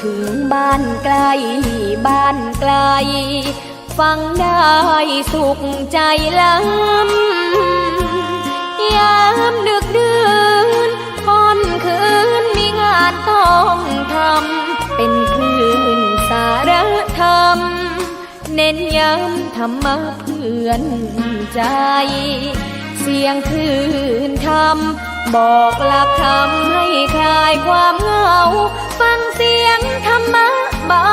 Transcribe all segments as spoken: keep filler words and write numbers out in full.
ถึงบ้านไกล บ้านไกล ฟังได้สุขใจล้ำ ยามดึกดื่น ค่ำคืนมีงานต้องทำ เป็นคลื่นสารธรรม เน้นย้ำธรรมะเพื่อนใจ เสียงคลื่นธรรม บอกหลักธรรมให้คลายความเหงา ฟังเสียงธรรมะเบา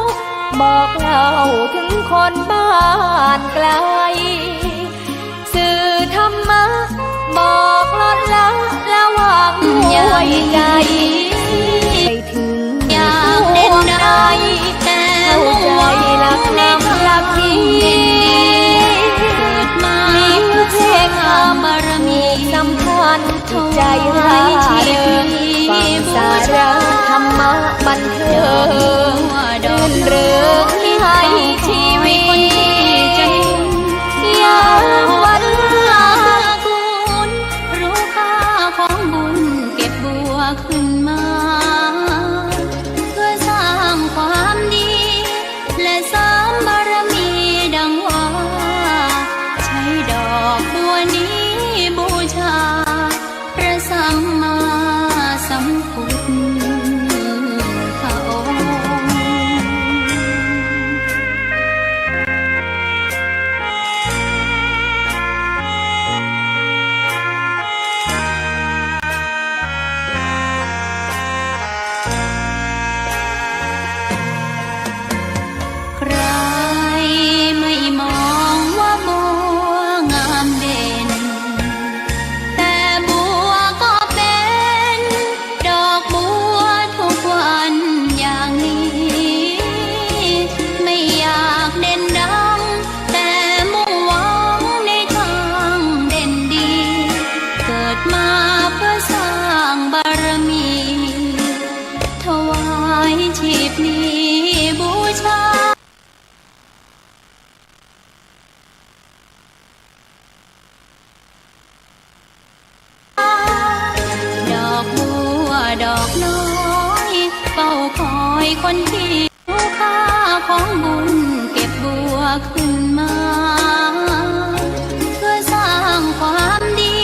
ๆ บอกเล่าถึงคนบ้านไกล สื่อธรรมะ บอกลดละระหว่างหัวใจ ให้ถึง อยากเด่นดัง แต่เข้าใจหลักธรรมหลักดี เกิดมา มีเพื่อเสกธรรม บารมี ผูกสัมพันธ์จิตใจร่าเริง ฟังสาระธรรมะบันเทิง รื่นเริงให้ชีวิต ยามวัน รู้ค่าของบุญ เก็บบัวขึ้นมา เพื่อสร้างความดี และเสริมบารมีดังว่า ใช้ดอกบัวนี้บูชา พระสัมมาสัมพุทธองค์ ใครไม่มองว่าบัวงามเด่น แต่บัวก็เป็นดอกบัวทุกวันอย่างนี้ ไม่อยากเด่นดัง แต่มุ่งหวังในทางเด่นดี เกิดมาเพื่อสร้างบารมี ถวายชีพนี้บูชา ดอกบัวดอกน้อย เฝ้าคอยคนที่ รู้ค่าของบุญ เก็บบัวขึ้นมา เพื่อสร้างความดี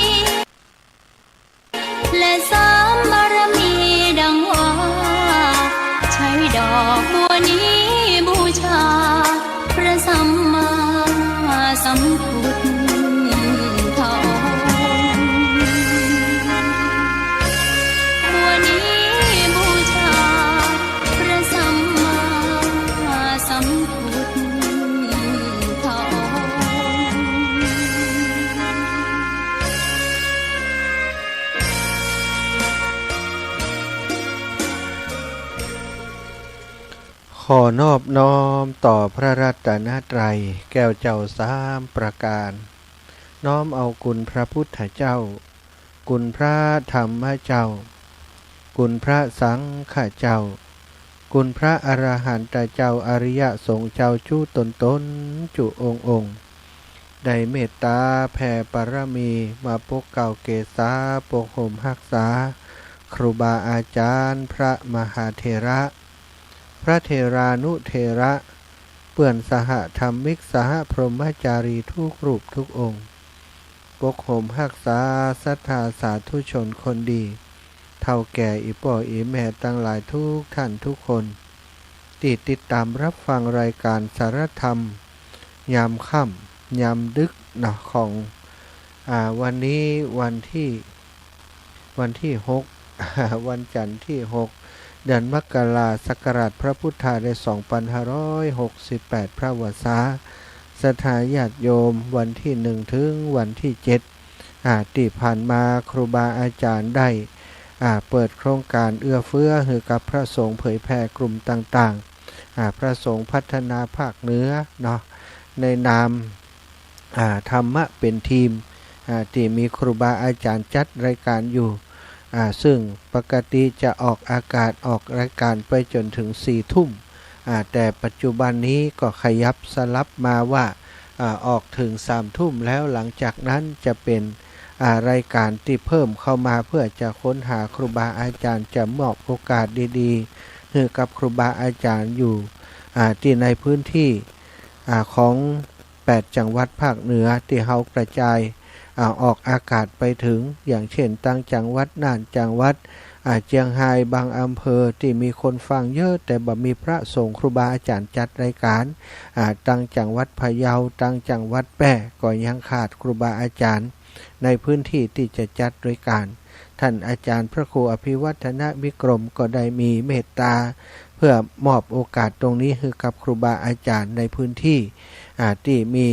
และเสริมบารมีดังว่า ใช้ดอกบัวนี้บูชา พระสัมมาสัมพุทธองค์ บัวนี้บูชา พระสัมมาสัมพุทธองค์ ขอนอบน้อมต่อพระรัตนตรัยแก้วเจ้าสามประการ น้อมเอาคุณพระพุทธเจ้า คุณพระธรรมเจ้า คุณพระสังฆเจ้า คุณพระอรหันตเจ้า อริยสงฆ์เจ้าจุ๊ตนๆ จุองค์ๆ ได้เมตตาแผ่บารมีมาปกเกล้าเกษา ปกห่มฮักษา ครูบาอาจารย์ พระมหาเถระ พระเถรานุเถระ เปื้อนสหธรรมิก สหพรหมจารีทุกรูปทุกองค์ ปกห่มฮักษาศรัทธาสาธุชนคนดี เฒ่าแก่อี่ป้ออี่แม่ตังหลายทุกท่านทุกคน ตี้ติดต๋ามรับฟังรายก๋านสารธรรม ยามค่ำ ยามดึกเนาะ ของ อ่า วันนี้วันตี้ วันตี้หก วันจันทร์ตี้หก เดือนมกรา ศักราชพระพุทธาได้สองปันห้าร้อยหกสิบแปด พระวรรษา ศรัทธาญาติโยม วันตี้หนึ่งเถิงวันตี้เจ็ด อ่า ตี้ผ่านมาครูบาอาจ๋ารย์ได้ อ่า เปิดโครงก๋านเอื้อเฟื้อหื้อกับพระสงฆ์เผยแผ่กลุ่มต่างๆ อ่า พระสงฆ์พัฒนาภาคเหนือเนาะ ในนาม อ่า ธรรมะเป๋นทีม อ่า ตี้มีครูบาอาจ๋ารย์จัดรายก๋านอยู่ อ่า ซึ่งปกติจะออกอากาศออกรายก๋านไปจ๋นเถิงสี่ทุ่ม อ่า แต่ปัจจุบันนี้ก็ขยับสลับมาว่า อ่า ออกเถิงสามทุ่มแล้ว หลังจากนั้นจะเป๋น อ่า รายก๋านตี้เพิ่มเข้ามาเปื้อจะค้นหาครูบาอาจ๋ารย์ จะมอบโอกาสดีๆ หื้อกับครูบาอาจ๋ารย์อยู่ อ่า ตี้ในพื้นตี้ อ่า ของแปดจังหวัดภาคเหนือตี้เฮากระจาย อ่า ออกอากาศไปเถิง อย่างเช่น ตังจังหวัดน่าน จังหวัด อ่า เจียงฮาย บางอำเภอตี้มีคนฟังเยอะ แต่บ่มีพระสงฆ์ครูบาอาจ๋ารย์จัดรายก๋าน อ่า ตังจังหวัดพะเยา ตังจังหวัดแป้ ก็ยังขาดครูบาอาจ๋ารย์ในพื้นตี้ตี้จะจัดรายก๋าน ท่านอาจ๋ารย์พระครูอภิวัฒนวิกรมก็ได้มีเมตต๋าเปื้อมอบโอกาสตรงนี้หื้อกับครูบาอาจ๋ารย์ในพื้นตี้ อ่า ตี้มี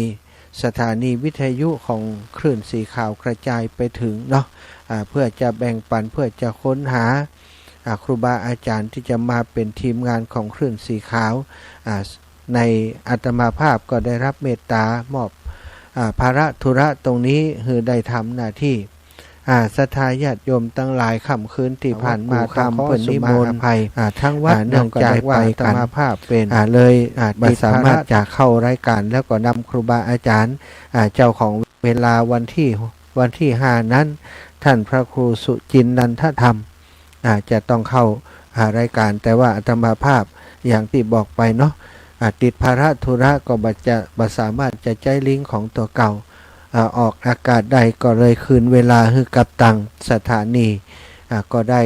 สถานีวิทยุของคลื่นสีขาวกระจายไปเถิงเนาะ อ่า เปื้อจะแบ่งปัน เปื้อจะค้นหา อ่า ครูบาอาจ๋ารย์ตี้จะมาเป๋นทีมงานของคลื่นสีขาว อ่า ในอาตมาภาพก็ได้ฮับเมตต๋ามอบ อ่า ภาระธุระตรงนี้หื้อได้ทำหน้าตี้ อ่า ศรัทธาญาติโยมตังหลาย ค่ำคืนตี้ผ่านมา ต๋ามเปิ้นนิมนต์ อ่า ตังวัด อ่า เนื่องจากว่าอาตมาภาพเป๋น อ่า เลย อ่า บ่สามารถจะเข้ารายก๋าน แล้วก็นำครูบาอาจ๋ารย์ อ่า เจ้าของเวลาวันตี้ วันตี้ห้านั้น ท่านพระครูสุจินนันทธรรม อ่า จะต้องเข้า อ่า รายก๋าน แต่ว่าอาตมาภาพอย่างตี้บอกไปเนาะ อ่า ติดภาระธุระก็บ่จะ บ่สามารถจะใจ๊ลิงก์ของตั๋วเก่า อ่า ออกอากาศได้ ก็เลยคืนเวลาหื้อกับตังสถานี อ่า ก็ได้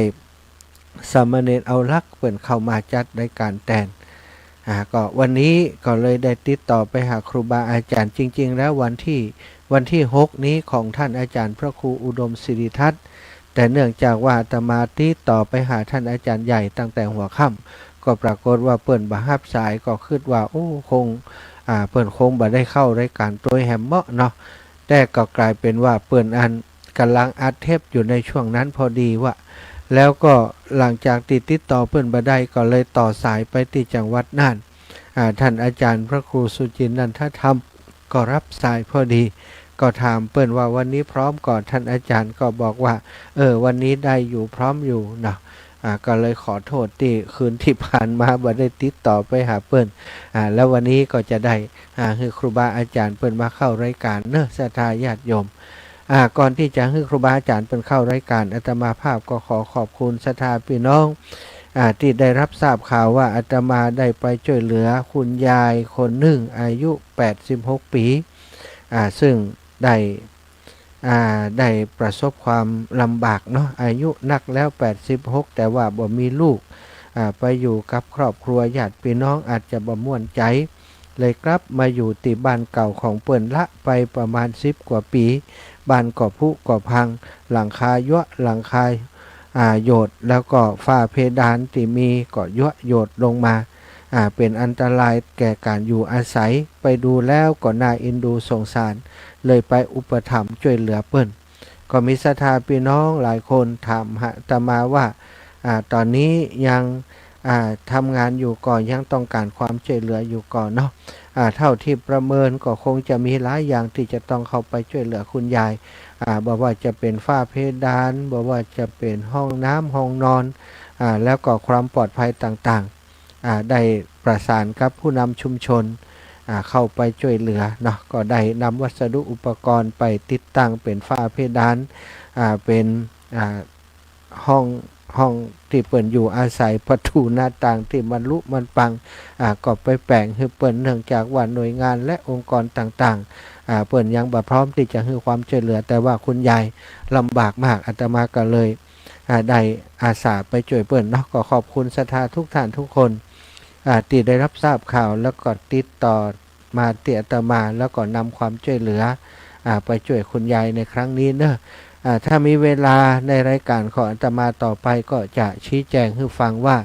สามเณรเอาลักษณ์เปิ้นเข้ามาจัดรายก๋านแตน อ่า ก็วันนี้ก็เลยได้ติดต่อไปหาครูบาอาจ๋ารย์ จริงๆ แล้ววันตี้ วันตี้หกนี้ของท่านอาจ๋ารย์พระครูอุดมสิริทัศน์ แต่เนื่องจากว่าอาตมาติดต่อไปหาท่านอาจ๋ารย์ใหญ่ตั้งแต่หัวค่ำ ก็ปรากฏว่าเปิ้นบ่ฮับสาย ก็กึ๊ดว่า โอ้ คง อ่า เปิ้นคงบ่ได้เข้ารายก๋านโตยแหมเมาะเนาะ แต่ก็กลายเป๋นว่าเปิ้นอัน ก่ำลังอัดเทปอยู่ในช่วงนั้นพอดีวะ แล้วก็หลังจากตี้ติดต่อเปิ้นบ่ได้ ก็เลยต่อสายไปตี้จังหวัดน่าน อ่า ท่านอาจ๋ารย์พระครูสุจินนันทธรรมก็ฮับสายพอดี ก็ถามเปิ้นว่าวันนี้พร้อมก่อ ท่านอาจ๋ารย์ก็บอกว่า เออ วันนี้ได้อยู่ พร้อมอยู่เนาะ อ่า ก็เลยขอโต้ษตี้คืนตี้ผ่านมาบ่ได้ติดต่อไปหาเปิ้น อ่า แล้ววันนี้ก็จะได้ อ่า หื้อครูบาอาจ๋ารย์เปิ้นมาเข้ารายก๋านเนาะ ศรัทธาญาติโยม อ่า ก่อนตี้จะหื้อครูบาอาจ๋ารย์เปิ้นเข้ารายก๋าน อาตมาภาพก็ขอขอบคุณศรัทธาปี้น้อง อ่า ตี้ได้ฮับทราบข่าวว่าอาตมาได้ไปจ้วยเหลือคุณยายคนนึ่ง อายุแปดสิบหกปี๋ อ่า ซึ่งได้ อ่า ได้ประสบความลำบากเนาะ อายุนักแล้วแปดสิบหก แต่ว่าบ่มีลูก อ่า ไปอยู่กับครอบครัวญาติปี้น้องอาจจะบ่ม่วนใจ๋ เลยกลับมาอยู่ตี้บ้านเก่าของเปิ้นละไปประมาณสิบกว่าปี๋ บ้านก็ผุก็พัง หลังคาเยียะ หลังคา อ่า โยด แล้วก็ฝ้าเพดานตี้มีก็เยียะโยดลงมา อ่า เป๋นอันตรายแก่ก๋านอยู่อาศัย ไปดูแล้วก็น่าเอ็นดูสงสาร เลยไปอุปถัมภ์จ้วยเหลือเปิ้น ก็มีศรัทธาปี้น้องหลายคนถามหาอาตมาว่า อ่า ต๋อนนี้ยัง อ่า ทำงานอยู่ก่อ ยังต้องก๋านความจ้วยเหลืออยู่ก่อเนาะ อ่า เท่าตี้ประเมินก็คงจะมีหลายอย่างตี้จะต้องเข้าไปจ้วยเหลือคุณยาย อ่า บ่ว่าจะเป๋นฝ้าเพดาน บ่ว่าจะเป๋นห้องน้ำห้องนอน อ่า แล้วก็ความปลอดภัยต่างๆ อ่า ได้ประสานกับผู้นำชุมชน อ่า เข้าไปจ้วยเหลือเนาะ ก็ได้นำวัสดุอุปกรณ์ไปติดตั้งเป๋นฝ้าเพดาน อ่า เป๋น อ่า ห้อง ห้องตี้เปิ้นอยู่อาศัย ประตู๋หน้าต่างตี้มันรุมันปัง อ่า ก็ไปแป๋งหื้อเปิ้น เนื่องจากว่าหน่วยงานและองค์กรต่างๆ อ่า เปิ้นยังบ่พร้อมตี้จะหื้อความจ้วยเหลือ แต่ว่าคุณยายลำบากมาก อาตมาก็เลย อ่า ได้อาสาไปจ้วยเปิ้นเนาะ ก็ขอบคุณศรัทธาทุกท่านทุกคน อ่า ตี้ได้ฮับทราบข่าว แล้วก็ติดต่อมาตี้อาตมา แล้วก็นำความจ้วยเหลือ อ่า ไปจ้วยคุณยายในครั้งนี้เนาะ อ่า ถ้ามีเวลาในรายก๋านของอาตมาต่อไป ก็จะชี้แจ๋งหื้อฟังว่า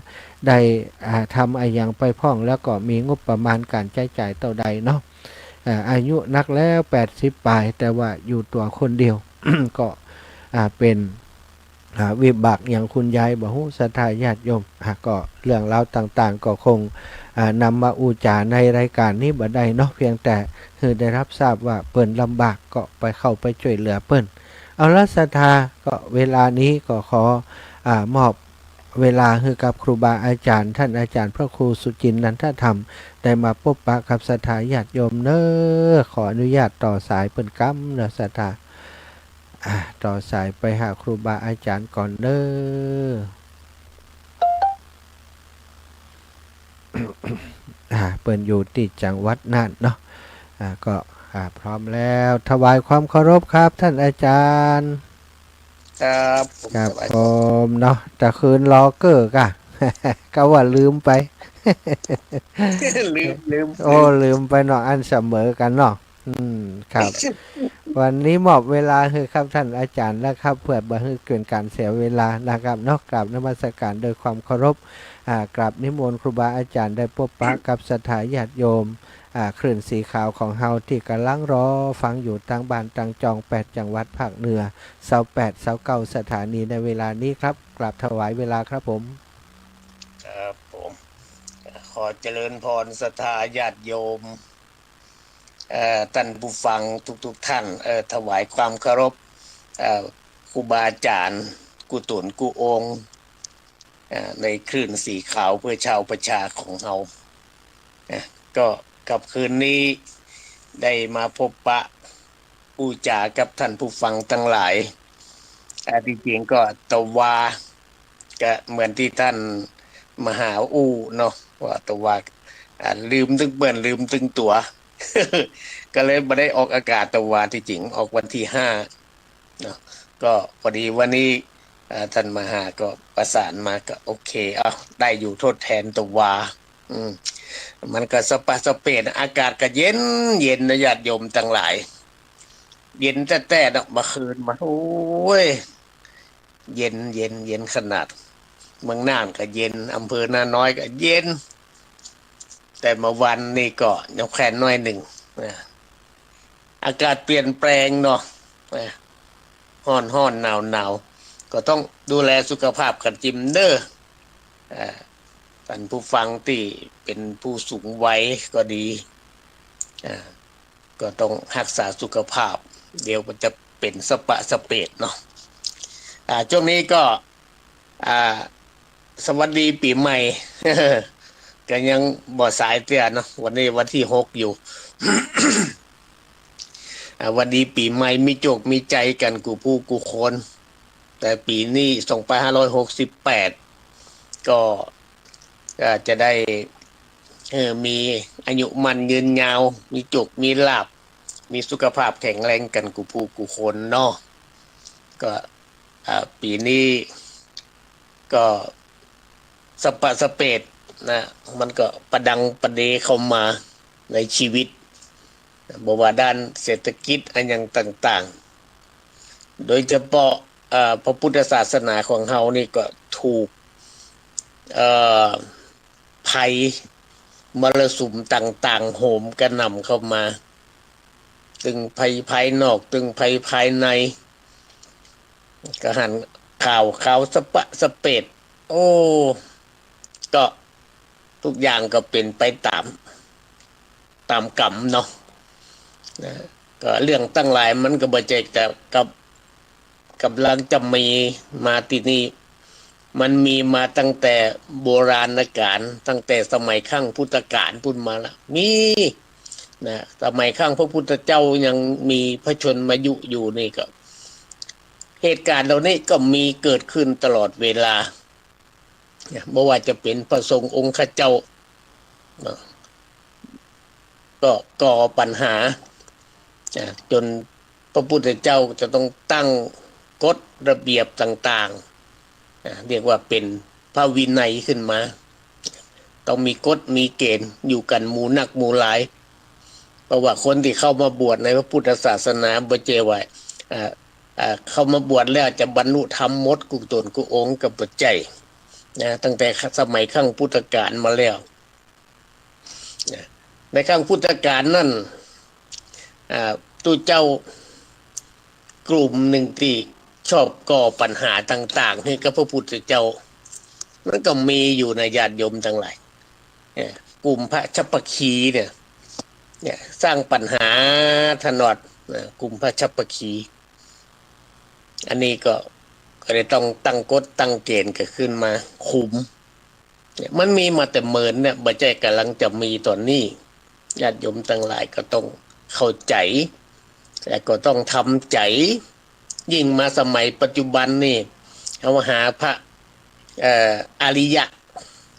ได้ อ่า ทำอะหยังไปพ่อง แล้วก็มีงบประมาณก๋านใจ๊จ่ายเต้าใดเนาะ อ่า อายุนักแล้วแปดสิบป๋าย แต่ว่าอยู่ตั๋วคนเดียว ก็ อ่า เป๋น อ่า วิบากหยังคุณยายบ่ฮู้ ศรัทธาญาติโยม อ่า ก็เรื่องราวต่างๆ ก็คง อ่า นำมาอู้จ๋าในรายก๋านนี้บ่ได้เนาะ เพียงแต่หื้อได้ฮับทราบว่าเปิ้นลำบาก ก็ไปเข้าไปจ้วยเหลือเปิ้น เอาละศรัทธา ก็เวลานี้ก็ขอ อ่า มอบเวลาหื้อกับครูบาอาจ๋ารย์ ท่านอาจ๋ารย์พระครูสุจินนันทธรรม ได้มาปบปะกับศรัทธาญาติโยมเนาะ ขออนุญาตต่อสายเปิ้นกำเนาะ ศรัทธา อ่า ต่อสายไปหาครูบาอาจ๋ารย์ก่อนเน้อ อ่า เปิ้นอยู่ตี้จังหวัดน่านเนาะ อ่า ก็ อ่า พร้อมแล้ว ถวายความเคารพครับ ต้านอาจ๋ารย์ ครับผม ครับ ถวาย ผมเนาะ ตะคืนรอเก้อกะ กาว่าลืมไป ลืม ลืม โอ้ ลืม ลืมไปเนาะ อันเสมอกั๋นเนาะ อืม ครับ วันนี้มอบเวลาหื้อครับต้านอาจ๋ารย์นะครับ เปื้อบ่หื้อเป๋นก๋านเสียเวลานะครับเนาะ กราบนมัสก๋านโดยความเคารพ อ่า กราบนิมนต์ครูบาอาจ๋ารย์ได้ปบปะกับศรัทธาญาติโยม อ่า คลื่นสีขาวของเฮาตี้ก่ำลังรอฟังอยู่ตางบ้านตางจอง แปดจังหวัดภาคเหนือ ซาวแปด ซาวเก้า สถานีในเวลานี้ครับ กราบถวายเวลาครับผม ครับผม ขอเจริญพรศรัทธาญาติโยม เอ่อ ต้านผู้ฟังทุกๆ ต้าน เอ่อ ถวายความเคารพ เอ่อ ครูบาอาจ๋ารย์กู้ต๋นกู้องค์ เอ่อ ในคลื่นสีขาวเพื่อชาวประชาของเฮา นะ ก็ค่ำคืนนี้ได้มาปบปะ อู้จ๋ากับต้านผู้ฟังตังหลาย อ่า ตี้จริงก็ตะวา ก็เหมือนตี้ต้านมหาอู้เนาะ ว่าตะวา อ่า ลืมตึงเปื้อน ลืมตึงตั๋ว ก็เลยบ่ได้ออกอากาศตะวา ตี้จริงออกวันตี้ห้าเนาะ ก็พอดีวันนี้ อ่า ต้านมหาก็ประสานมา ก็โอเค เอ้า ได้อยู่ทดแตนตะวา อืม มันก็สะปะสะเปด อากาศก็เย็น เย็นนะญาติโยมตังหลาย เย็นแต๊ๆ เนาะ เมื่อคืนมา โอ้ย เย็น เย็น เย็นขนาด เมืองน่านก็เย็น อำเภอนาน้อยก็เย็น แต่เมื่อวันนี้ก็ยังแค่น้อยนึ่ง นะ อากาศเปลี่ยนแปลงเนาะ นะ ฮ้อนๆ หนาวๆ ก็ต้องดูแลสุขภาพกั๋นจิมเน้อ อ่า ต้านผู้ฟังตี้เป๋นผู้สูงวัยก็ดี อ่า ก็ต้องฮักษาสุขภาพ เดี๋ยวมันจะเป๋นสะปะสะเปดเนาะ อ่า ช่วงนี้ก็ อ่า สวัสดีปี๋ใหม่ ก็ยังบ่สายเตื้อเนาะ วันนี้วันตี้หกอยู่ อ่า หวัดดีปี๋ใหม่ มีโจคมีชัยกั๋นกู้ผู้กู้คน แต่ปี๋นี้ สองพันห้าร้อยหกสิบแปด ก็ ก็จะได้ เอ่อ มีอายุมั่นยืนยาว มีโจคมีลาภ มีสุขภาพแข็งแรงกั๋นกู้ผู้กู้คนเนาะ ก็ อ่า ปี๋นี้ ก็สะปะสะเปดนะ มันก็ปะดังปะเดเข้ามาในชีวิต บ่ว่าด้านเศรษฐกิจอะหยังต่างๆ โดยเฉพาะ เอ่อ พระพุทธศาสนาของเฮานี่ก็ถูก เอ่อ ภัยมรสุมต่างๆ โหมกระหน่ำเข้ามา ตึงภัยภายนอก ตึงภัยภายใน ก็หันข่าว ข่าวสะปะสะเปด โอ้ ก็ทุกอย่างก็เป๋นไปต๋าม ต๋ามก๋รรมเนาะ นะ ก็เรื่องตังหลายมันก็บ่ใจ้จะกับ ก่ำลังจะมีมาตี้นี่ มันมีมาตั้งแต่โบราณกาล ตั้งแต่สมัยครั้งพุทธกาลปู๊นมาละ มี นะ สมัยครั้งพระพุทธเจ้ายังมีพระชนมายุอยู่นี่ก็ เหตุก๋ารณ์เหล่านี้ก็มีเกิดขึ้นตลอดเวลา เนี่ย บ่ว่าจะเป๋นพระสงฆ์องค์ข้าเจ้า เนาะ ก็ก่อปัญหา อ่า จ๋นพระพุทธเจ้าจะต้องตั้งกฎระเบียบต่างๆ อ่า เรียกว่าเป๋นพระวินัยขึ้นมา ต้องมีกฎมีเก๋ณฑ์อยู่กั๋นหมู่นักหมู่หลาย เพราะว่าคนตี้เข้ามาบวชในพระพุทธศาสนาบ่ใจ้ว่า อ่า อ่า เข้ามาบวชแล้วจะบรรลุธรรมหมดกู้ต๋นกู้องค์ ก็บ่ใจ้ นะ ตั้งแต่สมัยครั้งพุทธกาลมาแล้ว นะ ในครั้งพุทธกาลนั้น อ่า ตุ๊เจ้ากลุ่มนึ่งตี้ชอบก่อปัญหาต่างๆ หื้อกับพระพุทธเจ้า มันก็มีอยู่นะญาติโยมตังหลาย เนี่ย กลุ่มพระชัพพคีเนี่ย เนี่ย สร้างปัญหาตลอด นะ กลุ่มพระชัพพคี อันนี้ก็ ก็เลยต้องตั้งกฎตั้งเก๋ณฑ์กั๋นขึ้นมาคุม เนี่ย มันมีมาแต่เมินเนี่ย บ่ใจ้ก่ำลังจะมีต๋อนนี้ ญาติโยมตังหลายก็ต้องเข้าใจ๋ และก็ต้องทำใจ๋ ยิ่งมาสมัยปัจจุบันนี่ เฮาหาพระ เอ่อ อริยะ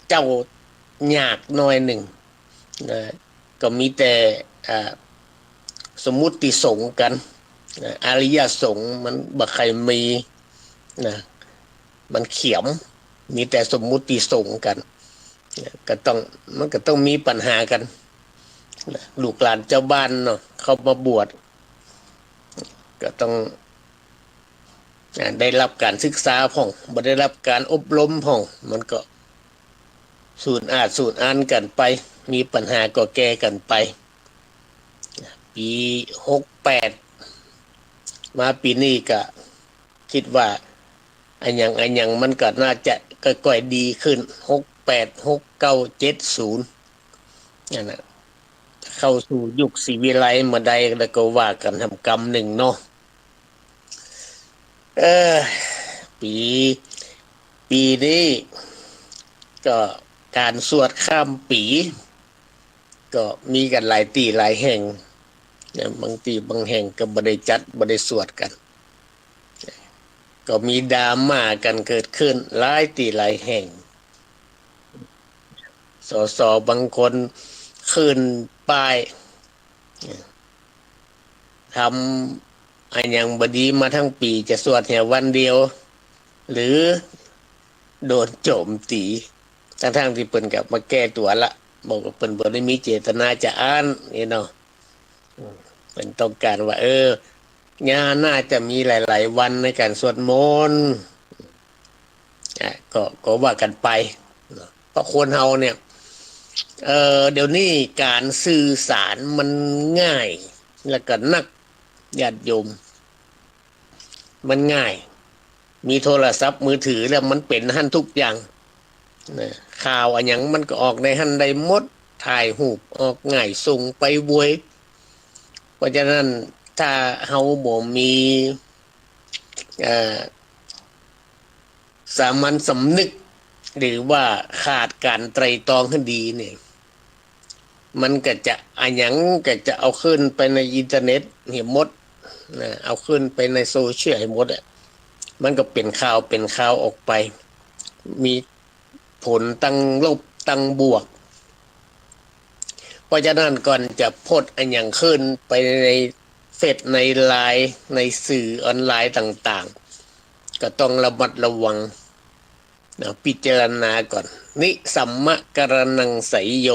เจ้ายากหน้อยนึ่งนะ ก็มีแต่ เอ่อ สมมุติสงฆ์กั๋นนะ อริยสงฆ์มันบ่ใค่มีนะ มันเขียม มีแต่สมมุติสงฆ์กั๋นนะ ก็ต้อง มันก็ต้องมีปัญหากั๋นนะ ลูกหลานจาวบ้านเนาะ เข้ามาบวช ก็ต้อง อ่า ได้ฮับก๋านศึกษาพ่อง บ่ได้ฮับก๋านอบรมพ่อง มันก็สูญอาดสูญอันกั๋นไป มีปัญหาก็แก้กั๋นไป ปี๋หกแปด มาปี๋นี้ก็กึ๊ดว่า อะหยังอะหยังมันก็น่าจะก้อยๆ ดีขึ้น หกแปด หกเก้า เจ็ดศูนย์ นั่นน่ะ เข้าสู่ยุคศรีวิไลมาได้ แล้วก็ว่ากั๋นทำกำนึ่งเนาะ เออ ปี๋ ปี๋นี้ก็ก๋านสวดข้ามปี๋ ก็มีกั๋นหลายตี้หลายแห่งนะ บางตี้บางแห่งก็บ่ได้จัด บ่ได้สวดกั๋น ก็มีดราม่ากั๋นเกิดขึ้นหลายตี้หลายแห่ง สส บางคนขึ้นป้าย ทำอะหยังบ่ดีมาทั้งปี๋ จะสวดแหววันเดียว หรือโดนโจมตี ทั้งๆ ตี้เปิ้นก็มาแก้ตั๋วละ บอกว่าเปิ้นบ่ได้มีเจตนาจะอั้นนี่เนาะ อืม เปิ้นต้องก๋านว่า เออ เนี่ย น่าจะมีหลายๆ วันในก๋านสวดมนต์ อ่ะ ก็ ก็ว่ากั๋นไปเนาะ เพราะคนเฮาเนี่ย เอ่อ เดี๋ยวนี้ก๋านสื่อสารมันง่าย แล้วก็นัก ญาติโยม มันง่าย มีโทรศัพท์มือถือแล้วมันเป๋นหั้นทุกอย่างนะ ข่าวอะหยังมันก็ออกในหั้นได้หมด ถ่ายรูปออกง่าย ส่งไปโวย เพราะฉะนั้นถ้าเฮาบ่มี เอ่อ สามัญสำนึก หรือว่าขาดก๋านไตร่ตรองหื้อดีเนี่ย มันก็จะอะหยังก็จะเอาขึ้นไปในอินเทอร์เน็ตหื้อหมดนะ เอาขึ้นไปในโซเชียลหื้อหมดอะ มันก็เป๋นข่าว เป๋นข่าวออกไป มีผลตังลบตังบวก เพราะฉะนั้นก่อนจะโพสต์อะหยังขึ้นไปในเฟซ ในไลน์ ในสื่อออนไลน์ต่างๆ ก็ต้องระมัดระวังนะ พิจารณาก่อน นิสัมมะกะระณังไสยโย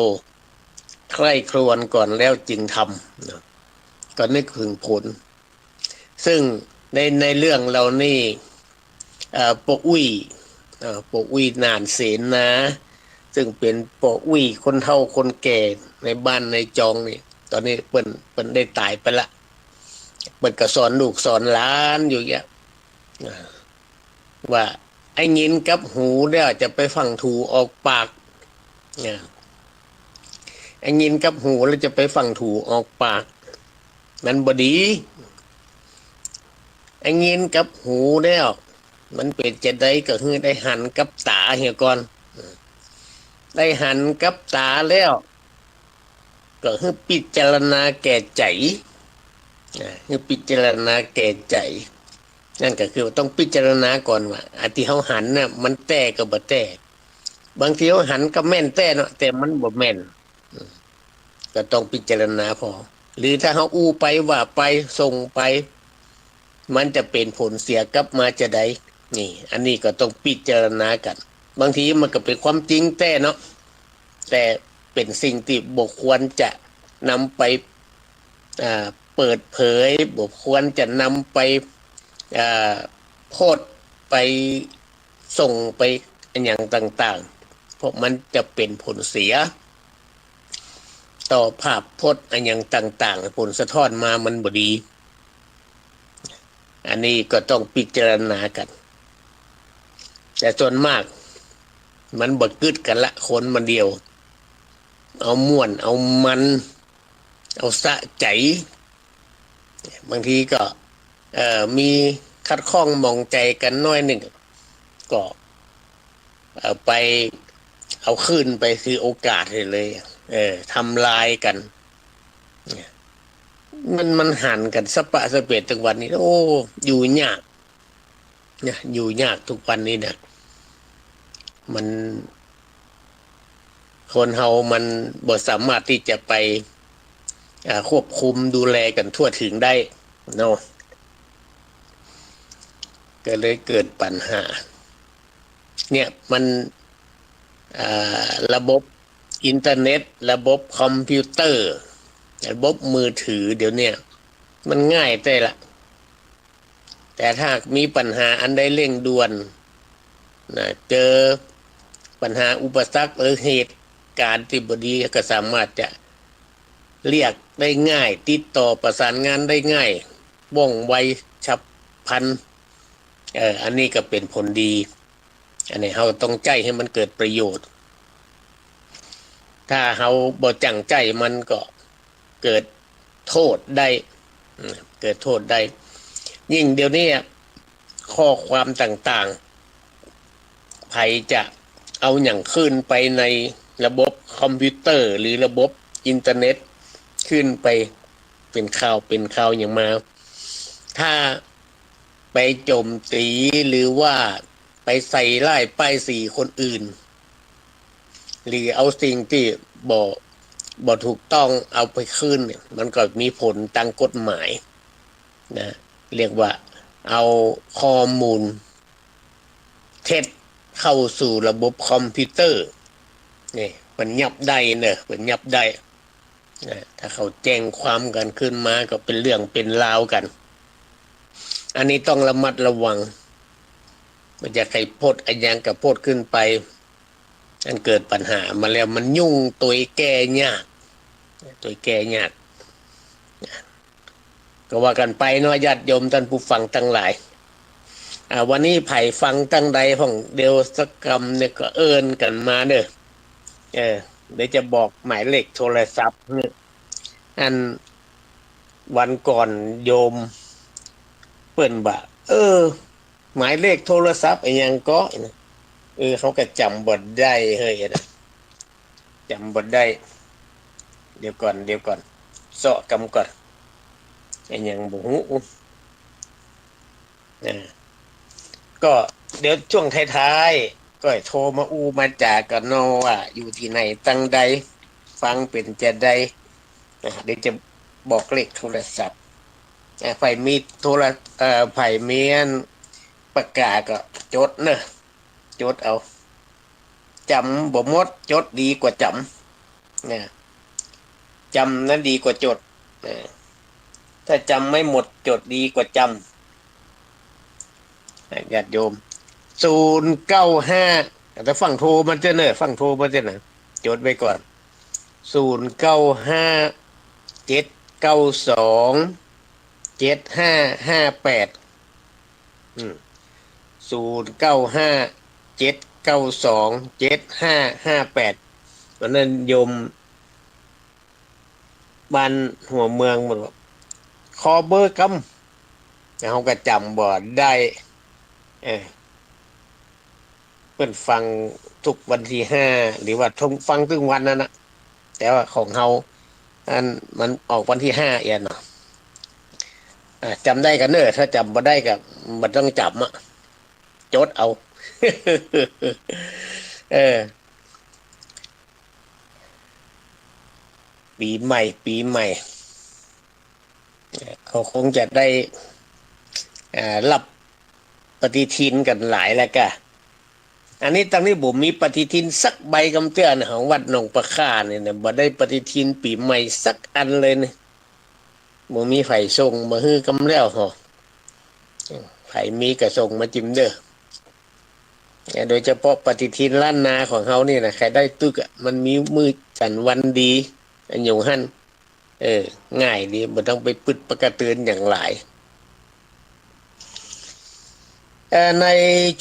ใคร่ครวญก่อนแล้วจึงทำนะ ก็นึกถึงผล ซึ่งใน ในเรื่องเหล่านี้ เอ่อ ป้ออุ๊ย เอ่อ ป้ออุ๊ย หนานเสนา ซึ่งเป๋นป้ออุ๊ยคนเฒ่าคนแก่ในบ้านในจองนี่ ต๋อนนี้เปิ้น เปิ้นได้ต๋ายไปละ เปิ้นก็สอนลูกสอนหลานอยู่เยียะ อ่า ว่า อะหยินกับหูแล้วจะไปฟังถูออกปาก อ่า อะหยินกับหูแล้วจะไปฟังถูออกปาก มันบ่ดี อะหยินกับหูแล้ว มันเป๋นจะใดก็หื้อได้หันกับต๋าเหียก่อน ได้หันกับต๋าแล้ว ก็หื้อพิจารณาแก่ใจ๋ อ่า หื้อพิจารณาแก่ใจ๋ นั่นก็คือต้องพิจารณาก่อนว่า อันตี้เฮาหันน่ะ มันแต๊ก็บ่แต๊ บางทีเฮาหันก็แม่นแต๊เนาะ แต่มันบ่แม่น อืม ก็ต้องพิจารณาผ่อง หรือถ้าเฮาอู้ไปว่าไป ส่งไป มันจะเป๋นผลเสียกลับมาจะใด นี่ อันนี้ก็ต้องพิจารณากั๋น บางทีมันก็เป๋นความจริงแต๊เนาะ แต่เป๋นสิ่งตี้บ่ควรจะนำไป อ่า เปิดเผย บ่ควรจะนำไป อ่า โพสต์ไป ส่งไปอะหยังต่างๆ เพราะมันจะเป๋นผลเสีย ต่อภาพพจน์อะหยังต่างๆ ผลสะท้อนมามันบ่ดี อันนี้ก็ต้องพิจารณากั๋น แต่ส่วนมากมันบ่กึ๊ดกั๋นละ คนมันเดียว เอาม่วน เอามัน เอาสะใจ๋ บางทีก็ เอ่อ มีขัดข้องหมองใจ๋กั๋นหน้อยนึ่ง ก็ เอ่อ ไปเอาคืนไป ถือโอกาสหื้อเลย เออ ทำลายกั๋น มัน มันหันกั๋นสะปะสะเปะตึงวันนี้ โอ้ อยู่ยากนะ อยู่ยากทุกวันนี้นะ มัน คนเฮามันบ่สามารถตี้จะไป อ่า ควบคุมดูแลกั๋นทั่วถึงได้เนาะ ก็เลยเกิดปัญหา เนี่ยมัน อ่า ระบบอินเทอร์เน็ต ระบบคอมพิวเตอร์ ระบบมือถือเดี๋ยวเนี้ย มันง่ายแต๊ละ แต่ถ้ามีปัญหาอันใดเร่งด่วนนะ เจอปัญหาอุปสรรคหรือเหตุการณ์ตี้บ่ดี ก็สามารถจะเรียกได้ง่าย ติดต่อประสานงานได้ง่าย ว่องไว ฉับพลัน เออ อันนี้ก็เป๋นผลดี อันนี้เฮาต้องใจ๊หื้อมันเกิดประโยชน์ ถ้าเฮาบ่จั่งใจ๊มันก็เกิดโต้ษได้ อืม เกิดโต้ษได้ ยิ่งเดี๋ยวนี้ข้อความต่างๆ ใผจะเอาหยังขึ้นไปในระบบคอมพิวเตอร์ หรือระบบอินเทอร์เน็ต ขึ้นไปเป๋นข่าว เป๋นข่าวหยังมา ถ้าไปโจมตีหรือว่าไปใส่ร้ายป้ายสีคนอื่น หรือเอาสิ่งตี้บ่ บ่ถูกต้องเอาไปขึ้นเนี่ย มันก็มีผลตางกฎหมายนะ เรียกว่าเอาข้อมูลเท็จเข้าสู่ระบบคอมพิวเตอร์ นี่ มันยับได้เนอะ มันยับได้นะ ถ้าเขาแจ้งความกั๋นขึ้นมาก็เป๋นเรื่องเป๋นราวกั๋น อันนี้ต้องระมัดระวัง มันจะใค่โพสต์อะหยังก็โพสต์ขึ้นไป อันเกิดปัญหามาแล้วมันยุ่ง ตวยแก้ยาก ตวยแก้ยาก ก็ว่ากั๋นไปเนาะ ญาติโยมต้านผู้ฟังตังหลาย อ่า วันนี้ใผฟังตังใดพ่องเดียวสักกำเนี่ยก็เอิ้นกั๋นมาเน่อ เออ เดี๋ยวจะบอกหมายเลขโทรศัพท์หื้อ อันวันก่อนโยมเปิ้นว่า เออ หมายเลขโทรศัพท์อะหยังก็ เออ เฮาก็จ๋ำบ่ได้เฮ้ยนะ จ๋ำบ่ได้ เดี๋ยวก่อน เดี๋ยวก่อน เซาะกำก่อน อะหยังบ่ฮู้ อ่า ก็เดี๋ยวช่วงท้ายๆ ก็โทรมาอู้มาจ๋ากั๋นเนาะ ว่าอยู่ตี้ไหนตังใด ฟังเป๋นจาใด อ่า เดี๋ยวจะบอกเลขโทรศัพท์ อ่า ใผมีโทร เอ่อ ใผมีอันปากกาก็จดเน่อ จดเอา จ๋ำบ่หมด จดดีกว่าจ๋ำ นะ จ๋ำนั้นดีกว่าจด นะ ถ้าจ๋ำไม่หมด จดดีกว่าจ๋ำ นะ ญาติโยม ศูนย์เก้าห้า แต่ฝั่งโทรมาเจ้อเน่อ ฝั่งโทรมาเจ้อนะ จดไว้ก่อน ศูนย์เก้าห้า เจ็ดเก้าสอง เจ็ดห้าห้าแปด อืม ศูนย์เก้าห้า เจ็ดเก้าสอง เจ็ดห้าห้าแปด วันนั้นโยมบ้านหัวเมืองมันบอก ขอเบอร์กำ เฮาก็จ๋ำบ่ได้ เออ เปิ้นฟังทุกวันตี้ห้า หรือว่าทุก ฟังตึงวันนั้นนะ แต่ว่าของเฮา อันมันออกวันตี้ห้าเอียเนาะ อ่า จ๋ำได้กั๋นเน่อ ถ้าจ๋ำบ่ได้ก็บ่ต้องจ๋ำอะ จดเอา เออ ปี๋ใหม่ ปี๋ใหม่ เขาคงจะได้ อ่า ฮับปฏิทินกั๋นหลายแล้วกะ อันนี้ตังนี้บ่มีปฏิทินสักใบกำเตื้อนะ ของวัดหนองปลาข่าเนี่ยนะ บ่ได้ปฏิทินปี๋ใหม่สักอันเลยเนี่ย บ่มีใผส่งมาหื้อกำแล้วหอ ใผมีก็ส่งมาจิมเน่อ โดยเฉพาะปฏิทินล้านนาของเฮานี่นะ ใผได้ตึกอะ มันมีมื้อจันทร์วันดี อันหยังหั้น เออ ง่ายดี บ่ต้องไปปึดปะกะเตือนหยังหลาย เอ่อ ใน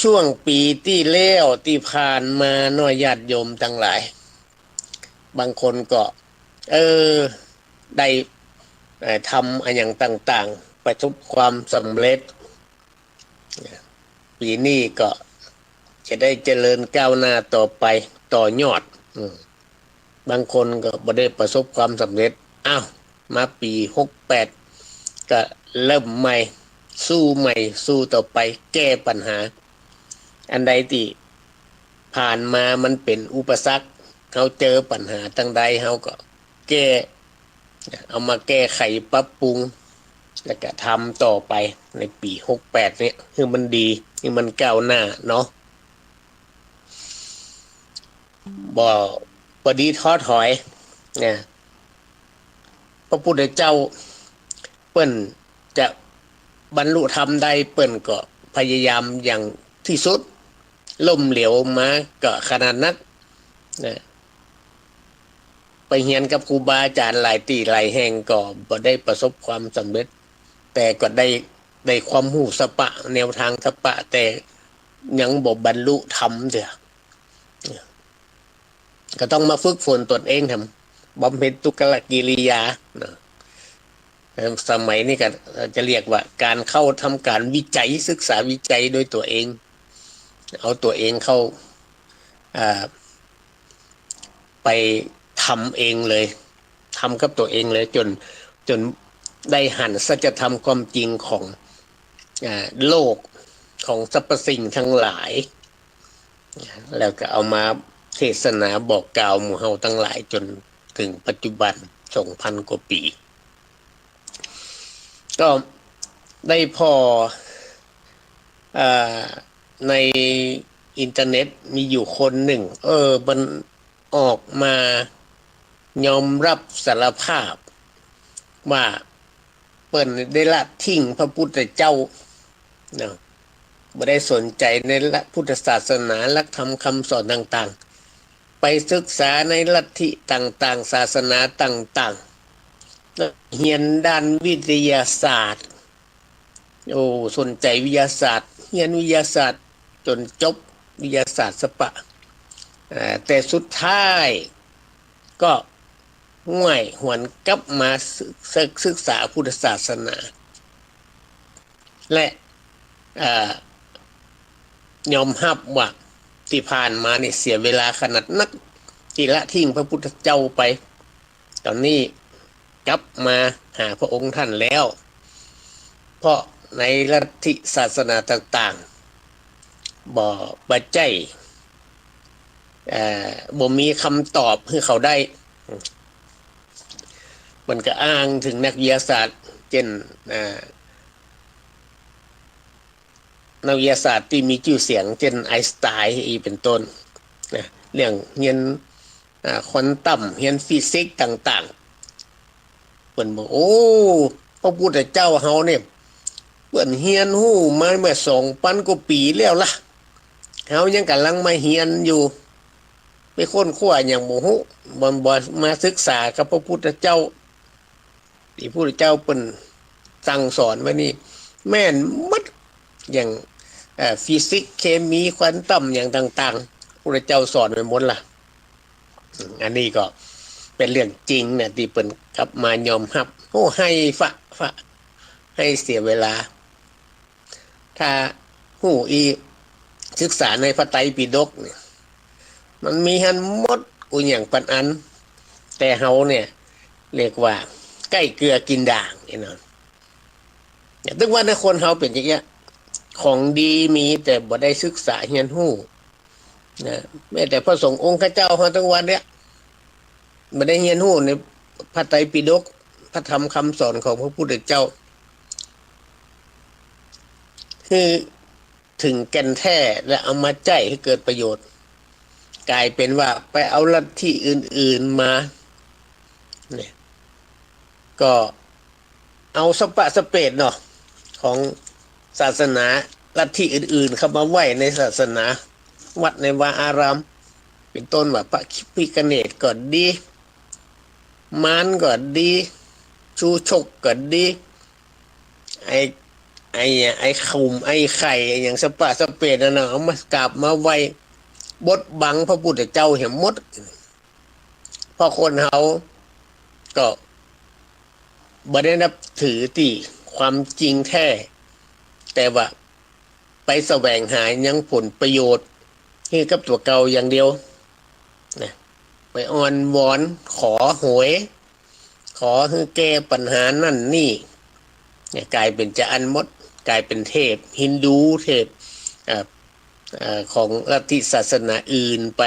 ช่วงปี๋ตี้แล้วตี้ผ่านมาเนาะ ญาติโยมตังหลาย บางคนก็ เออ ได้ เอ่อ ทำอะหยังต่างๆ ประสบความสำเร็จ ปี๋นี้ก็จะได้เจริญก้าวหน้าต่อไป ต่อยอด อืม บางคนก็บ่ได้ประสบความสำเร็จ อ้าว มาปี๋หกแปด ก็เริ่มใหม่ สู้ใหม่ สู้ต่อไป แก้ปัญหา อันใดตี้ผ่านมามันเป๋นอุปสรรค เฮาเจอปัญหาตางใด เฮาก็แก้ เอามาแก้ไขปรับปรุง แล้วก็ทำต่อไปในปี๋หกแปด เนี่ย หื้อมันดี หื้อมันก้าวหน้าเนาะ บ่ บ่ดีท้อถอยนะ พระพุทธเจ้าเปิ้นจะบรรลุธรรมได้ เปิ้นก็พยายามอย่างที่สุด ล้มเหลวมาก็ขนาดนักนะ ไปเฮียนกับครูบาอาจ๋ารย์หลายตี้หลายแห่งก็บ่ได้ประสบความสำเร็จ แต่ก็ได้ ได้ความฮู้สะปะ แนวตางสะปะ แต่ยังบ่บรรลุธรรมเตื้อ ก็ต้องมาฝึกฝนตนเองทำ บำเพ็ญทุกขกิริยานะ สมัยนี้ก็จะเรียกว่าการเข้าทำการวิจัย ศึกษาวิจัยด้วยตัวเอง เอาตัวเองเข้า อ่า ไปทำเองเลย ทำกับตัวเองเลย จ๋น จ๋นได้หันสัจธรรมความจริงของ อ่า โลก ของสรรพสิ่งทั้งหลาย แล้วก็เอามาเทศนาบอกกล่าวหมู่เฮาตังหลายจ๋นเถิงปัจจุบัน สองพันกว่าปี๋ ก็ได้ผ่อ อ่า ในอินเทอร์เน็ตมีอยู่คนนึ่ง เออ มันออกมายอมรับสารภาพว่าเปิ้นได้ละทิ้งพระพุทธเจ้าเนาะ บ่ได้สนใจ๋ในหลักพุทธศาสนา หลักธรรมคำสอนต่างๆ ไปศึกษาในลัทธิต่างๆ ศาสนาต่างๆ แล้วเฮียนด้านวิทยาศาสตร์ โอ้ สนใจ๋วิทยาศาสตร์ เฮียนวิทยาศาสตร์จ๋นจบวิทยาศาสตร์สะปะ เอ่อ แต่สุดท้ายก็ง่ายหวนกลับมาศึก ศึก ศึกษาพุทธศาสนา และ เอ่อ ยอมฮับว่าตี้ผ่านมานี่เสียเวลาขนาดนัก ตี้ละทิ้งพระพุทธเจ้าไป ต๋อนนี้กลับมาหาพระองค์ท่านแล้ว เพราะในลัทธิศาสนาต่างๆ บ่ บ่ใจ้ เอ่อ บ่มีกำตอบหื้อเขาได้ มันก็อ้างเถิงนักวิทยาศาสตร์ เจ้น อ่า นักวิทยาศาสตร์ตี้มีจื้อเสียง เจ้นไอน์สไตน์อี้เป๋นต้นนะ เรื่องเฮียน อ่า ควอนตัม เฮียนฟิสิกส์ต่างๆ เปิ้นบอก โอ้ พระพุทธเจ้าเฮาเนี่ย เปิ้นเฮียนฮู้มาเมื่อสองปันกว่าปี๋แล้วละ เฮายังก่ำลังมาเฮียนอยู่ ไปค้นคว้าหยังบ่ฮู้ บ่ บ่มาศึกษากับพระพุทธเจ้า ตี้พระพุทธเจ้าเปิ้นสั่งสอนไว้นี่ แม่นหมด อย่าง เอ่อ ฟิสิกส์ เคมี ควอนตัม อย่างต่างๆ พระพุทธเจ้าสอนไว้หมดละ อันนี้ก็เป๋นเรื่องจริงนะ ตี้เปิ้นกลับมายอมฮับ โอ้ ไห้ฟะฟะ ไห้เสียเวลา ถ้าฮู้อี้ ศึกษาในพระไตรปิฎกเนี่ย มันมีหั้นหมด กู้หยังปันอัน แต่เฮาเนี่ย เรียกว่าใก้เกลือกินด่างไอ้นั่น เนี่ย ตึงว่าในคนเฮาเป๋นอย่างเงี้ย ของดีมีแต่บ่ได้ศึกษาเฮียนฮู้นะ แม้แต่พระสงฆ์องค์ข้าเจ้าเฮาตึงวันเนี่ย บ่ได้เฮียนฮู้ในพระไตรปิฎก พระธรรมคำสอนของพระพุทธเจ้า หื้อเถิงแก่นแท้และเอามาใจ๊หื้อเกิดประโยชน์ กลายเป๋นว่าไปเอาลัทธิอื่นๆ มา เนี่ย ก็เอาสะปะสะเปดเนาะ ของศาสนาลัทธิอื่นๆ เข้ามาไว้ในศาสนา วัดในวาอาราม เป๋นต้นว่าพระพิฆเนศก็ดี มารก็ดี ชูชกก็ดี ไอ้ ไอ้ ไอ้ขุม ไอ้ไข่ ไอ้หยังสะปะสะเปดนั่นน่ะ เอามากราบมาไหว้ บดบังพระพุทธเจ้าเหียหมด เพราะคนเฮาก็บ่ได้นับถือตี้ความจริงแท้ แต่ว่าไปแสวงหายังผลประโยชน์หื้อกับตั๋วเก่าอย่างเดียวนะ ไปอ้อนวอนขอหวย ขอหื้อแก้ปัญหานั่นนี่ เนี่ย ก๋ายเป๋นจาอั้นหมด ก๋ายเป๋นเทพฮินดู เทพ เอ่อ เอ่อ ของลัทธิศาสนาอื่นไป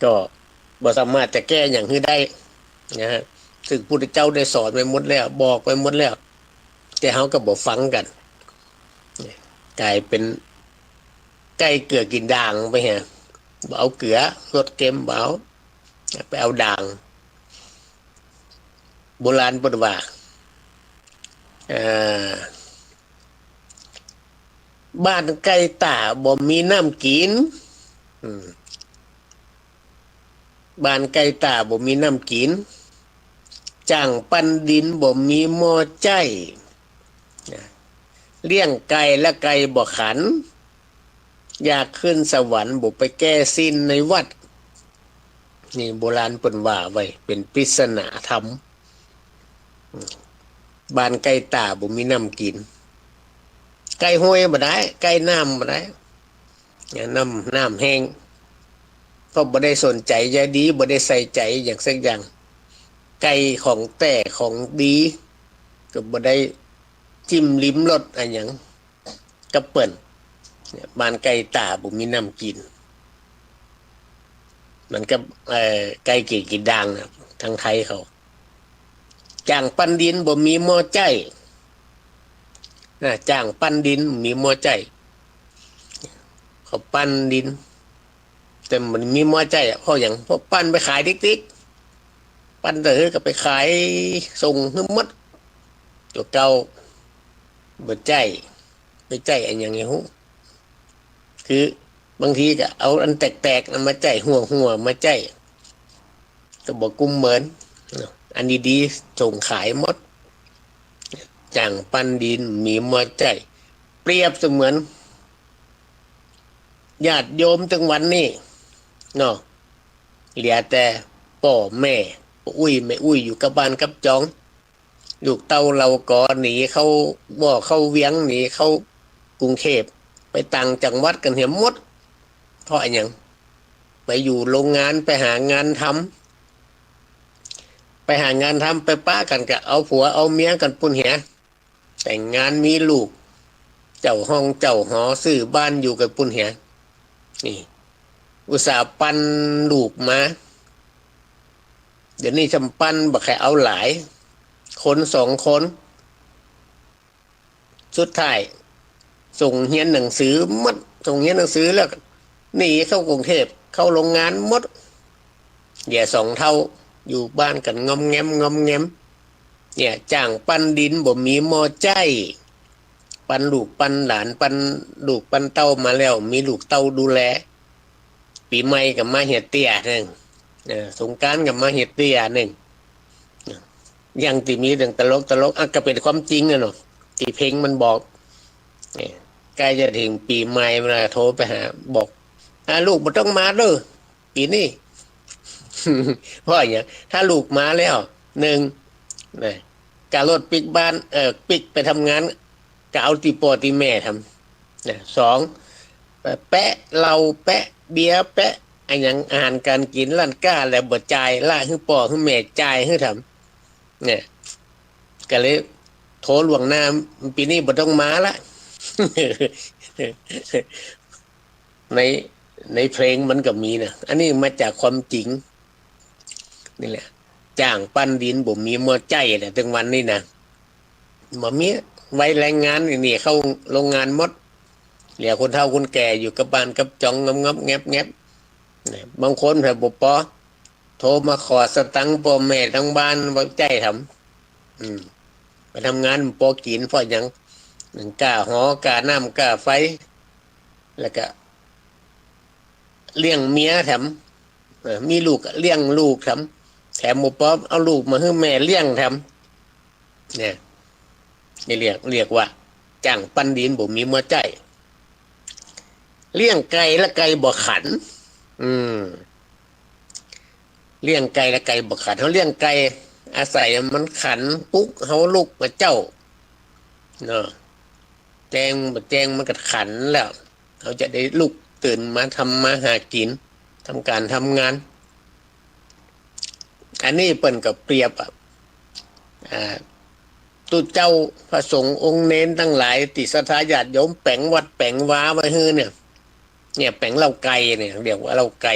ก็บ่สามารถจะแก้หยังหื้อได้นะฮะ ซึ่งพุทธเจ้าได้สอนไว้หมดแล้ว บอกไว้หมดแล้ว แต่เฮาก็บ่ฟังกั๋น ก๋ายเป๋นไก่เกื้อกิ๋นด่างไปฮะ บ่เอาเกื้อ รสเค็มบ่เอา ไปเอาด่าง โบราณเปิ้นว่า เอ่อ บ้านไก่ต๋าบ่มีน้ำกิ๋น อืม บ้านไก่ต๋าบ่มีน้ำกิ๋น จ้างปั้นดินบ่มีหม้อใจ๊ เลี้ยงไก่ละไก่บ่ขัน อยากขึ้นสวรรค์บ่ไปแก้ศีลในวัด นี่โบราณเปิ้นว่าไว้ เป๋นปริศนาธรรม บ้านไก่ต๋าบ่มีน้ำกิ๋น ใก้ห้วยบ่ได้ ใก้น้ำบ่ได้ น้ำ น้ำแห้ง ก็บ่ได้สนใจ๋ใยดี บ่ได้ใส่ใจ๋หยังสักอย่าง ไก่ของแต๊ของดี ก็บ่ได้ ชิมลิ้มรสอะหยังกับเปิ้น เนี่ย บ้านไก่ต๋าบ่มีน้ำกิ๋น มันก็ เอ่อ ไก่เกื้อกิ๋นด่างนะ ตางไทยเขา จ้างปั้นดินบ่มีหม้อใจ๊ นะ จ้างปั้นดินบ่มีหม้อใจ๊ เขาปั้นดิน แต่บ่มีหม้อใจ๊อะ เพราะหยัง เพราะปั้นไปขายติ๊กๆ ปั้นเต้าหื้อก็ไปขายส่งหื้อหมด ตั๋วเก่า บ่ใจ๊ ไปใจ๊อะหยังบ่ฮู้ คือบางทีก็เอาอันแตกๆ มาใจ๊ หัวๆ มาใจ๊ ก็บ่กุ้มเหมิน อันดีๆ ส่งขายหมด จ้างปั้นดินบ่มีหม้อใจ๊ เปรียบเสมือน ญาติโยมตึงวันนี้เนาะ เหลือแต่ป้อแม่ ป้ออุ๊ยแม่อุ๊ยอยู่กับบ้านกับจอง ลูกเต้าเล่าก๋อหนีเข้าบ่อเข้าเวียง หนีเข้ากรุงเทพฯ ไปต่างจังหวัดกั๋นเหียหมด เพราะอะหยัง ไปอยู่โรงงาน ไปหางานทำ ไปหางานทำ ไปปะกั๋นก็เอาผัวเอาเมียกั๋นปู้นเหีย แต่งงานมีลูก เจ้าห้องเจ้าหอ ซื้อบ้านอยู่กั๋นปู้นเหีย นี่ อุตส่าห์ปั้นลูกมา เดี๋ยวนี้จำปั้นบ่ใค่เอาหลาย คนสองคน สุดท้าย ส่งเฮียนหนังสือหมด ส่งเฮียนหนังสือแล้ว หนีเข้ากรุงเทพฯ เข้าโรงงานหมด เหลือสองเฒ่า อยู่บ้านกั๋นงอมแงม งอมแงม เนี่ย จ้างปั้นดินบ่มีหม้อใจ๊ ปั้นลูกปั้นหลาน ปั้นลูกปั้นเต้ามาแล้ว มีลูกเต้าดูแล ปี๋ใหม่ก็มาเหียเตี้ยนึ่ง เออ สงกรานต์ก็มาเหียเตี้ยนึ่ง อย่างตี้มีเรื่องตลกตลก อ่ะ ก็เป๋นความจริงอะเนาะ ตี้เพลงมันบอก เนี่ย ใก้จะเถิงปี๋ใหม่ เวลาโทรไปหา บอก อ่ะ ลูกบ่ต้องมาเด้อ ปี๋นี้ เพราะอะหยัง ถ้าลูกมาแล้ว นึ่ง นะ ก๋ารถปิ๊กบ้าน เอ่อ ปิ๊กไปทำงาน ก็เอาตี้ป้อตี้แม่ทำ นะ สอง แปะเหล้า แปะเบียร์ แปะอะหยัง อาหารก๋านกิ๋น ร้านก๊า แล้วบ่จ่าย ละหื้อป้อหื้อแม่จ่ายหื้อทำ เนี่ย ก็เลยโทรล่วงหน้า ปี๋นี้บ่ต้องมาละ ใน ในเพลงมันก็มีนะ อันนี้มาจากความจริง นี่แหละ จ้างปั้นดินบ่มีหม้อใจ๊แหละ ตึงวันนี้นะ บ่มี วัยแรงงานนี่เข้าโรงงานหมด เหลือคนเฒ่าคนแก่อยู่กับบ้านกับจอง งอมงอมแงบแงบ นะ บางคนแผลบ่ปอ โทรมาขอสตังค์ป้อแม่ตังบ้าน บ่ใจ๊ทำ อืม ไปทำงานบ่ปอกิ๋น เพราะหยัง นึ่ง ก้าหอ ก้าน้ำ ก้าไฟ แล้วก็ เลี้ยงเมียแถม เออ มีลูกก็เลี้ยงลูกแถม แถมบ่ปอเอาลูกมาหื้อแม่เลี้ยงแถม เนี่ย นี่เรียก เรียกว่า จ้างปั้นดินบ่มีหม้อใจ๊ เลี้ยงไก่ละไก่บ่ขัน อืม เลี้ยงไก่ละไก่บ่ขัน เฮาเลี้ยงไก่ อาศัยมันขัน ปลุกเฮาลุกมาเจ๊า เนาะ แจ้งบ่แจ้งมันก็ขันแล้ว เฮาจะได้ลุกตื่นมาทำมาหากิ๋น ทำก๋านทำงาน อันนี้เปิ้นก็เปรียบอะ อ่า ตุ๊เจ้าพระสงฆ์องค์เณรตังหลายตี้ศรัทธาญาติโยมแป๋งวัดแป๋งวาไว้หื้อเนี่ย เนี่ยแป๋งเล้าไก่เนี่ย เรียกว่าเล้าไก่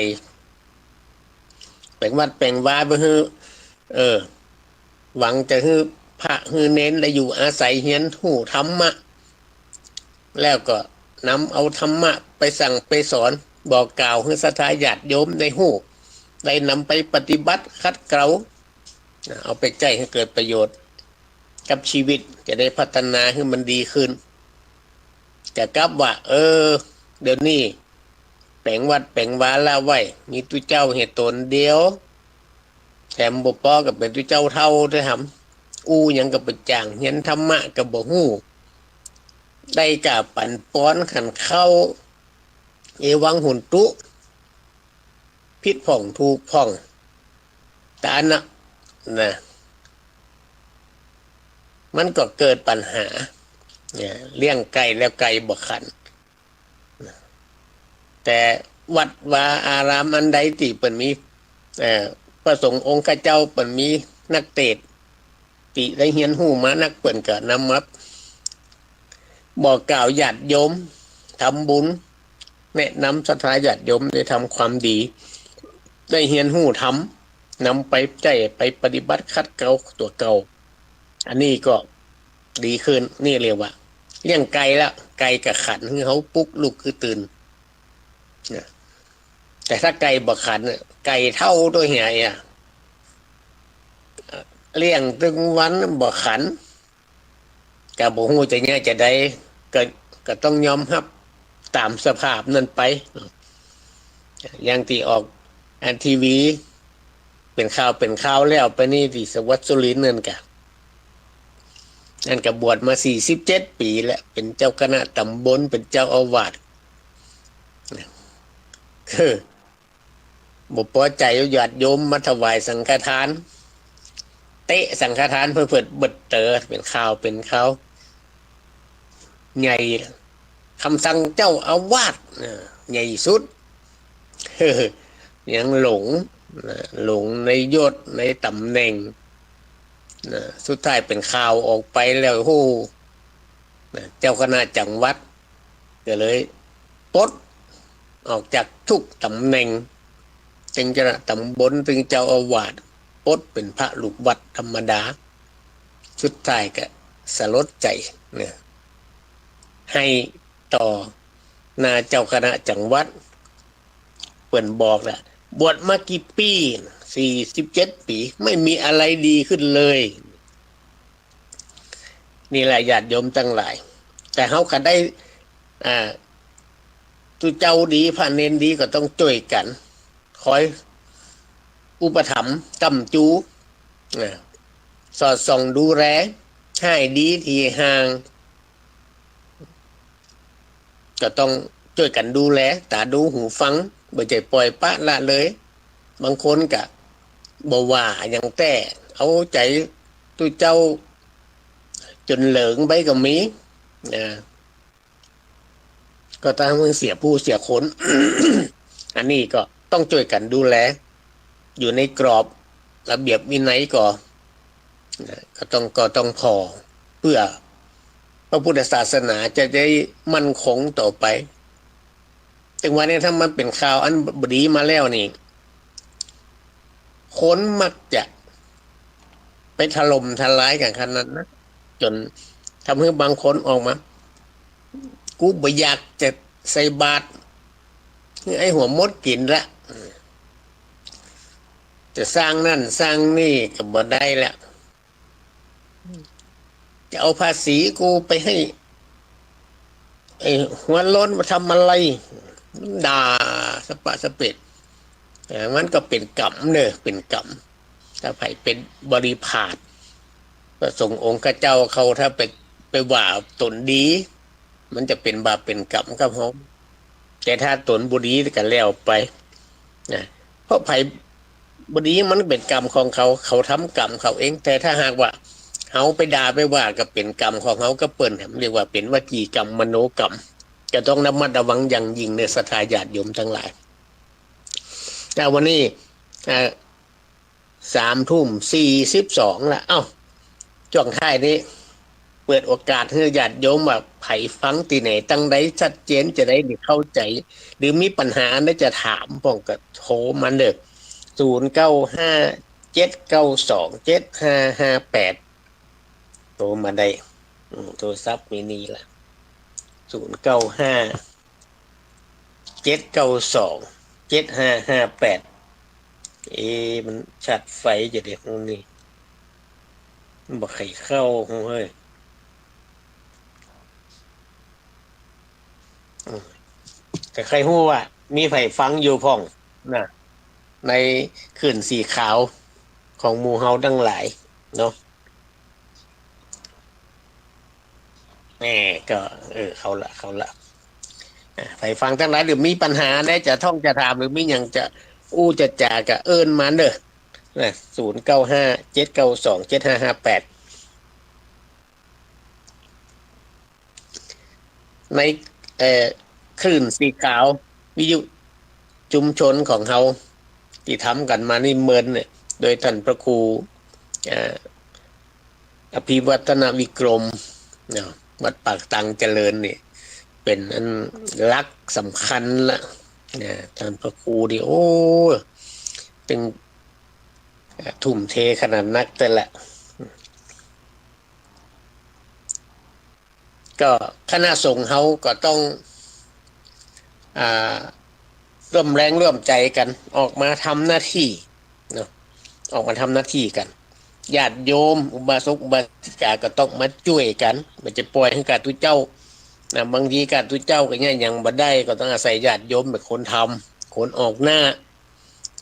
แป๋งวัดแป๋งวาไว้หื้อ เออ หวังจะหื้อพระหื้อเณรได้อยู่อาศัยเฮียนฮู้ธรรมะ แล้วก็นำเอาธรรมะไปสั่งไปสอน บอกกล่าวหื้อศรัทธาญาติโยมได้ฮู้ ได้นำไปปฏิบัติขัดเกลา เอาไปใจ๊หื้อเกิดประโยชน์กับชีวิต จะได้พัฒนาหื้อมันดีขึ้น จะกลับว่า เออ เดี๋ยวนี้แป๋งวัดแป๋งวาละไว้ มีตุ๊เจ้าเหียต๋นเดียว แถมบ่ปอก็เป๋นตุ๊เจ้าเฒ่าด้วยหำ อู้หยังก็บ่จ่าง เฮียนธรรมะก็บ่ฮู้ ได้ก้าปั๋นปอนขันเข้า เอวังโหนตุ ผิดพ่องถูกพ่อง แต่อันน่ะ นะ มันก็เกิดปัญหา เนี่ย เลี้ยงไก่แล้วไก่บ่ขัน แต่วัดวาอารามอันใดตี้เปิ้นมี เอ่อ พระสงฆ์องค์ข้าเจ้าเปิ้นมีนักเตสน์ตี้ได้เฮียนฮู้มานัก เปิ้นก็นำมาบอกกล่าวญาติโยม ทำบุญ แนะนำศรัทธาญาติโยมได้ทำความดี ได้เฮียนฮู้ธรรม นำไปใจ๊ไปปฏิบัติขัดเกลาตั๋วเก่า อันนี้ก็ดีขึ้น นี่เรียกว่าเลี้ยงไก่ละ ไก่ก็ขันหื้อเฮาปลุกลุกหื้อตื่นนะ แต่ถ้าไก่บ่ขันน่ะ ไก่เฒ่าตั๋วเหียอะ เลี้ยงตึงวันบ่ขัน ก็บ่ฮู้จะเยียะจะใด ก็ ก็ต้องยอมฮับต๋ามสภาพนั้นไป อย่างตี้ออกอันทีวี เป๋นข่าวเป๋นข่าวแล้วไปนี่ตี้จังหวัดสุรินทร์นั่นกะ นั่นก็บวชมาสี่สิบเจ็ดปี๋แล้ว เป๋นเจ้าคณะต๋ำบล เป๋นเจ้าอาวาส คือ บ่ปอใจ๋ญาติโยมมาถวายสังฆทาน เตะสังฆทานเผิดๆ เบิดเต๋อ เป๋นข่าวเป๋นข่าวใหญ่ กำสั่งเจ้าอาวาส เออ ใหญ่สุด ยังหลงนะ หลงในยศในต๋ำแหน่งนะ สุดท้ายเป๋นข่าวออกไปแล้ว โอ้โห นะ เจ้าคณะจังหวัดก็เลยปลดออกจากทุกต๋ำแหน่ง ตึงเจ้าคณะต๋ำบล ตึงเจ้าอาวาส ปลดเป๋นพระลูกวัดธรรมดา สุดท้ายก็สลดใจ๋นะ ไห้ต่อหน้าเจ้าคณะจังหวัด เปิ้นบอกละ บวชมากี่ปี๋ สี่สิบเจ็ดปี๋ ไม่มีอะไรดีขึ้นเลย นี่แหละญาติโยมตังหลาย แต่เฮาก็ได้ อ่า ตุ๊เจ้าดี พระเณรดีก็ต้องจ้วยกั๋น คอยอุปถัมภ์ก้ำจู อ่า สอดส่องดูแล ฮ้ายดีตี้ห่าง ก็ต้องจ้วยกั๋นดูแล ต๋าดูหูฟัง บ่ใจ้ป่อยปละละเลย บางคนก็บ่ว่าหยังแต๊ เอาใจ๋ตุ๊เจ้าจ๋นเหลิงไปก็มี อ่า ก็ทำหื้อเสียผู้เสียคน อันนี้ก็ต้องจ้วยกั๋นดูแล อยู่ในกรอบระเบียบวินัยก็ นะ ก็ต้อง ก็ต้องผ่อ เปื้อพระพุทธศาสนาจะได้มั่นคงต่อไป ตึงว่าเนี่ย ถ้ามันเป๋นข่าวอันบ่ดีมาแล้วนี่ คนมักจะไปถล่มทลายกั๋นขนาดนั้น จ๋นทำหื้อบางคนออกมา กูบ่อยากจะใส่บาตรหื้อไอ้หัวมดกิ๋นละ จะสร้างนั่นสร้างนี่ก็บ่ได้ละ จะเอาภาษีกูไปให้ไอ้หัวโล้นมาทำอะไร ด่าสะปะสะเปะ เอ่อ มันก็เป๋นกรรมเน่อ เป๋นกรรม ถ้าใผเป๋นบริพาทพระสงฆ์องค์ข้าเจ้าเขา ถ้าไป ไปว่าต๋นดี มันจะเป๋นบาปเป๋นกรรมกับเฮา แต่ถ้าต๋นบ่ดีก็แล้วไปนะ เพราะใผบ่ดีมันเป๋นกรรมของเขา เขาทำกรรมเขาเอง แต่ถ้าหากว่าเฮาไปด่าไปว่าก็เป๋นกรรมของเฮากับเปิ้น เรียกว่าเป๋นวจีกรรมมโนกรรม จะต้องระมัดระวังอย่างยิ่งเน่อศรัทธาญาติโยมตังหลาย แต่วันนี้ เอ่อ สามทุ่มสี่สิบสองละ เอ้า จ้วงท้ายนี้ เปิดโอกาสหื้อญาติโยมว่าใผฟังตี้ไหนตังใดชัดเจนจะได้เข้าใจ๋ หรือมีปัญหาอันใดจะถามพ่องก็โทรมาเน่อ ศูนย์เก้าห้าเจ็ดเก้าสองเจ็ดห้าห้าแปด โทรมาได้ อืม โทรศัพท์มีนี่ละ ศูนย์เก้าห้าเจ็ดเก้าสองเจ็ดห้าห้าแปด เอ๊ะ มันชาร์จไฟจะเด็กนี่ มันบ่ใค่เข้าเฮ้ย อืม แต่ใค่ฮู้ว่ามีใผฟังอยู่พ่องนะ ในคลื่นสีขาวของหมู่เฮาตังหลายเนาะ แหม ก็ เออ เข้าละ เข้าละ อ่ะ ใผฟังตังหลายหรือมีปัญหาใดจะท่องจะถามหรือมีหยังจะอู้จะจ๋าก็เอิ้นมาเน่อ นะ ศูนย์เก้าห้าเจ็ดเก้าสองเจ็ดห้าห้าแปด ใน เอ่อ คลื่นสีขาววิทยุชุมชนของเฮา ตี้ทำกั๋นมานี่เมินเนี่ย โดยต้านพระครู เอ่อ อภิวัฒนวิกรมเนาะ วัดปากตังเจริญนี่ เป๋นอันหลักสำคัญละนะ ต้านพระครูนี่ โอ้ ตึง ทุ่มเทขนาดนักแต่ละ ก็คณะสงฆ์เฮาก็ต้อง อ่า ร่วมแรงร่วมใจ๋กั๋น ออกมาทำหน้าตี้เนาะ ออกมาทำหน้าตี้กั๋น ญาติโยม อุบาสก อุบาสิกาก็ต้องมาจ้วยกั๋น บ่ใจ้ป่อยหื้อก้าตุ๊เจ้านะ บางทีก้าตุ๊เจ้าก็เยียะหยังบ่ได้ ก็ต้องอาศัยญาติโยมเป๋นคนทำ คนออกหน้า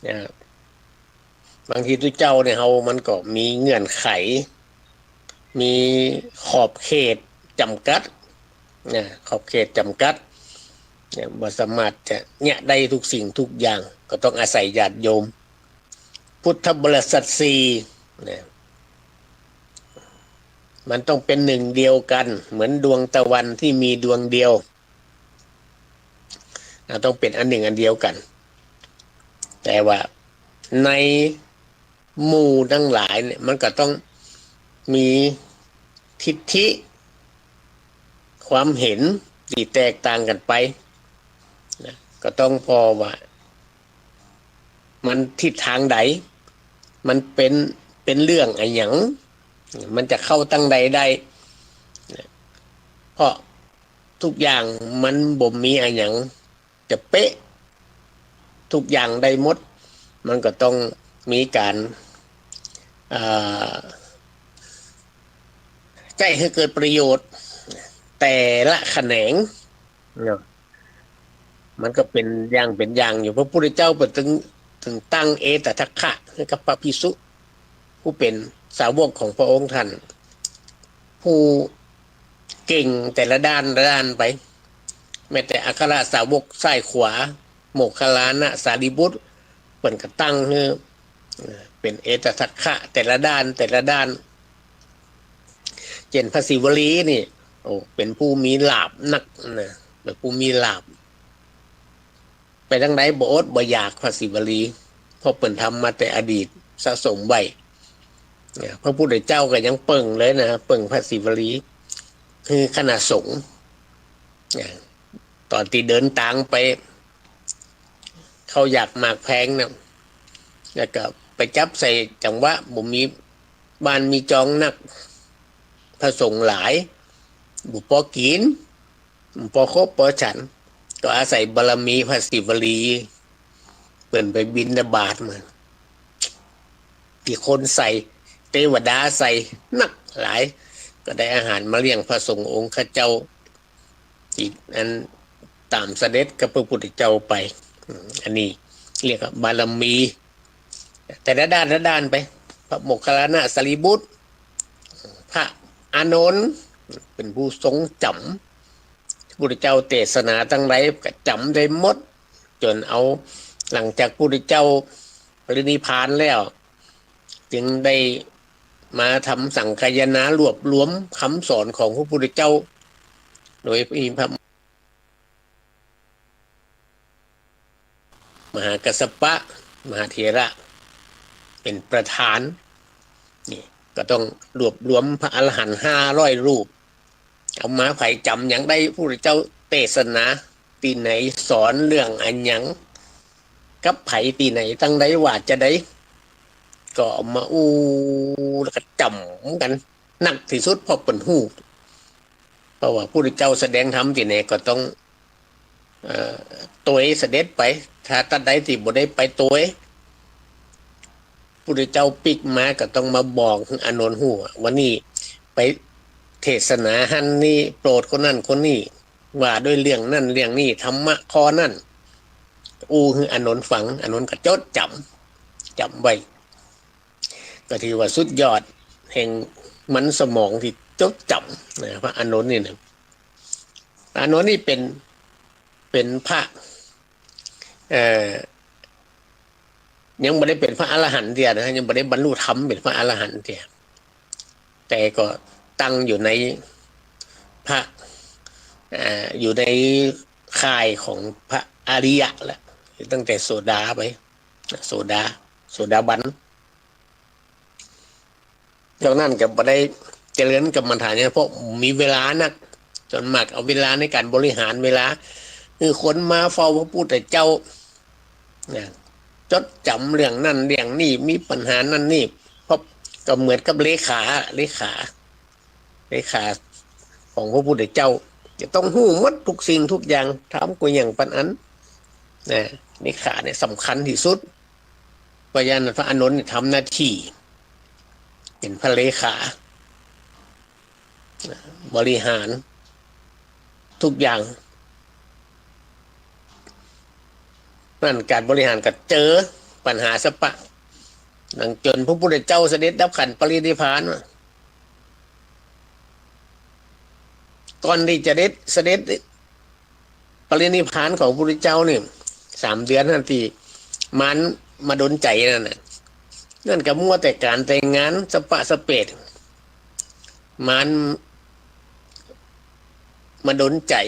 นะ บางทีตุ๊เจ้าเนี่ยเฮามันก็มีเงื่อนไข มีขอบเขตจ๋ำกัดนะ ขอบเขตจ๋ำกัดเนี่ย บ่สามารถจะเยียะได้ทุกสิ่งทุกอย่าง ก็ต้องอาศัยญาติโยม พุทธบริษัทสี่เนี่ย มันต้องเป๋นหนึ่งเดียวกั๋น เหมือนดวงตะวันตี้มีดวงเดียว อ่ะ ต้องเป๋นอันหนึ่งอันเดียวกั๋น แต่ว่าในหมู่ตังหลายเนี่ย มันก็ต้องมีทิฏฐิ ความเห็นตี้แตกต่างกั๋นไปนะ ก็ต้องผ่อว่า มันทิศตางใด มันเป๋น เป๋นเรื่องอะหยัง มันจะเข้าตังใดได้ เพราะทุกอย่างมันบ่มีอะหยังจะเป๊ะ ทุกอย่างได้หมด มันก็ต้องมีก๋าน อ่า ใจ๊หื้อเกิดประโยชน์ แต่ละแขนงเนาะ มันก็เป๋นอย่างเป๋นอย่างอยู่ พระพุทธเจ้าเปิ้นตึง ตึงตั้งเอตทัคคะหื้อกับพระภิกษุ ผู้เป๋นสาวกของพระองค์ท่าน ผู้เก่งแต่ละด้านละด้านไป แม้แต่อัครสาวกซ้ายขวา โมคคัลลานะ สารีบุตร เปิ้นก็ตั้งหื้อ เอ่อ เป๋นเอตทัคคะแต่ละด้านแต่ละด้าน เจ้นพระศิวลีนี่ โอ้ เป๋นผู้มีลาภนักนะ เป๋นผู้มีลาภ ไปตังใดบ่อดบ่อยากพระศิวลี เพราะเปิ้นทำมาแต่อดีตสะสมไว้ เนี่ย พระพุทธเจ้าก็ยังเปิ้งเลยนะ เปิ้งพระศิวลี คือคณะสงฆ์ เนี่ย ต๋อนตี้เดินตางไป เข้าอยากหมากแพงนะ แล้วก็ไปจับใส่จังหวะ บ่มีบ้านมีจองนัก พระสงฆ์หลาย บ่ปอกิ๋น บ่ปอคบปอฉัน ก็อาศัยบารมีพระศิวลี เปิ้นไปบิณฑบาตมา ตี้คนใส่ เตวดาใส่นักหลาย ก็ได้อาหารมาเลี้ยงพระสงฆ์องค์ข้าเจ้า ตี้อันต๋ามเสด็จกับพระพุทธเจ้าไป อืม อันนี้เรียกว่าบารมี แต่ละด้านละด้านไป พระโมคคัลลานะ สารีบุตร พระอานนท์ เป๋นผู้ทรงจ๋ำ พระพุทธเจ้าเตสนาตังใดก็จ๋ำได้หมด จ๋นเอาหลังจากพระพุทธเจ้าปรินิพพานแล้ว จึงได้มาทำสังคายนา รวบรวมกำสอนของพระพุทธเจ้า โดยมีพระมหากัสสปะมหาเถระ เป๋นประธาน นี่ก็ต้องรวบรวมพระอรหันต์ห้าร้อยรูป เอามา ใผจ๋ำหยังได้ พระพุทธเจ้าเตสนาตี้ไหน สอนเรื่องอะหยัง กับใผตี้ไหน ตังใด ว่าจาใด ก็เอามาอู้ แล้วก็จ๋ำกั๋นนักตี้สุด เพราะเปิ้นฮู้ เพราะว่าพระพุทธเจ้าแสดงธรรมตี้ไหนก็ต้อง เอ่อ ตวยเสด็จไป ถ้าตั๊ดใดตี้บ่ได้ไปตวย พุทธเจ้าปิ๊กมาก็ต้องมาบอกอานนท์ฮู้ว่า วันนี้ไปเทศนาหั้นนี้ โปรดคนนั้นคนนี้ ว่าด้วยเรื่องนั้นเรื่องนี้ ธรรมะข้อนั้น อู้หื้ออานนท์ฟัง อานนท์ก็จดจ๋ำ จ๋ำไว้ ก็ถือว่าสุดยอดแห่งมันสมองตี้จดจ๋ำนะ พระอานนท์นี่นะ อานนท์นี่เป๋น เป๋นพระ เอ่อ ยังบ่ได้เป๋นพระอรหันต์เตื้อนะ ยังบ่ได้บรรลุธรรมเป๋นพระอรหันต์เตื้อ แต่ก็ตั้งอยู่ในพระ เอ่อ อยู่ในค่ายของพระอริยะแล้ว ตั้งแต่โสดาไป โสดา โสดาบัน ตอนนั้นก็บ่ได้เจริญกรรมฐานเนี่ย เพราะมีเวลานัก ส่วนมากเอาเวลาในการบริหารเวลา คือคนมาเฝ้าพระพุทธเจ้านะ จดจ๋ำเรื่องนั้นเรื่องนี้ มีปัญหานั้นนี่ เพราะก็เหมือนกับเลขา เลขา เลขาของพระพุทธเจ้า จะต้องฮู้หมดทุกสิ่งทุกอย่าง ถามกู้หยังปันอันนะ เลขาเนี่ยสำคัญตี้สุด เพราะฉะนั้นพระอานนท์เนี่ยทำหน้าตี้เป๋นพระเลขา บริหารทุกอย่าง นั้นก๋านบริหารก็เจอปัญหาสะปะ ดังจ๋นพระพุทธเจ้าเสด็จดับขันธ์ปรินิพพานมา ก่อนตี้จะเสด็จ เสด็จปรินิพพานของพระพุทธเจ้านี่ สามเดือนนั้นตี้มารมาดลใจ๋นั่นน่ะ นั้นก็มัวแต่ก๋านแต่งงานสะปะสะเปด มารมาดลใจ๋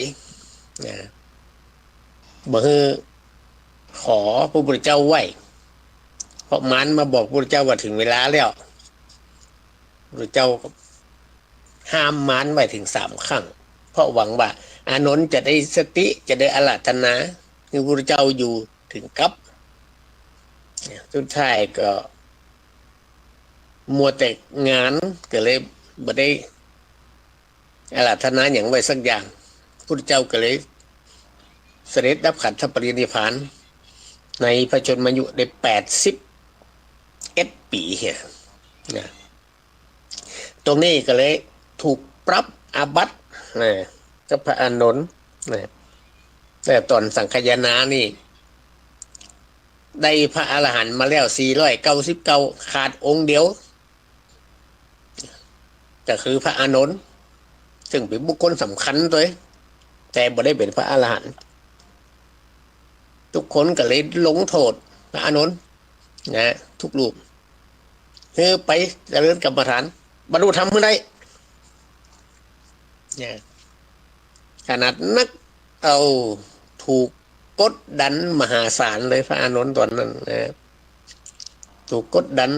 นะ บ่หื้อขอพระพุทธเจ้าไหว้ เพราะมารมาบอกพระพุทธเจ้าว่าถึงเวลาแล้ว พระพุทธเจ้าก็ห้ามมารไว้เถิงสามครั้ง เพราะหวังว่าอานนท์จะได้สติ จะได้อาราธนา หื้อพระพุทธเจ้าอยู่เถิงกลับ สุดท้ายก็มัวแต่งาน ก็เลยบ่ได้อาราธนาหยังไว้สักอย่าง พุทธเจ้าก็เลยเสด็จดับขันธปรินิพพาน ในพระชนมายุได้แปดสิบเอ็ดปี๋นะ ตรงนี้ก็เลยถูกปรับอาบัตินะ กับพระอานนท์นะ แต่ตอนสังคายนานี่ ได้พระอรหันต์มาแล้วสี่ร้อยเก้าสิบเก้า ขาดองค์เดียว ก็คือพระอานนท์ ซึ่งเป๋นบุคคลสำคัญตวย แต่บ่ได้เป๋นพระอรหันต์ ทุกคนก็เลยลงโทษพระอานนท์นะ ทุกรูป หื้อไปเจริญกรรมฐาน บรรลุธรรมหื้อได้นะ ขนาดนัก เอา ถูกกดดันมหาศาลเลยพระอานนท์ตอนนั้นนะ ถูกกดดัน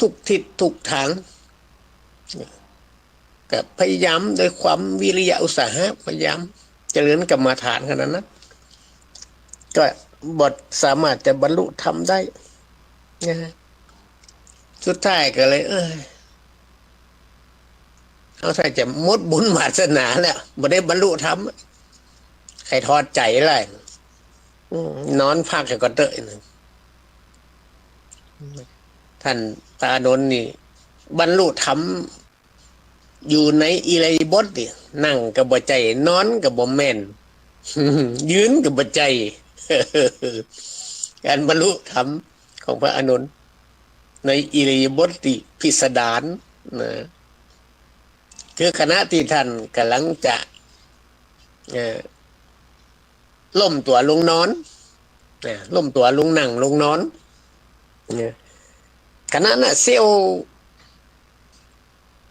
ทุกทิศทุกทาง ก็พยายามด้วยความวิริยะอุตสาหะ พยายามเจริญกรรมฐานขนาดนั้น ก็บ่สามารถจะบรรลุธรรมได้นะ สุดท้ายก็เลย เอ้ย เอาถ้าจะหมดบุญวาสนาแล้ว บ่ได้บรรลุธรรม ใค่ทอดใจ๋เลย อืม นอนพักก่อนเต๊อะ ท่านพระอานนท์นี่บรรลุธรรมอยู่ในอิริยาบถนี่ นั่งก็บ่ใจ้ นอนก็บ่แม่น ยืนก็บ่ใจ้ ก๋านบรรลุธรรมของพระอานนท์ในอิริยาบถตี้พิสดารนะ คือขณะตี้ท่านก่ำลังจะ เอ่อ ล้มตั๋วลงนอน นะ ล้มตั๋วลงนั่งลงนอน นะ ขณะนั้นเสี้ยว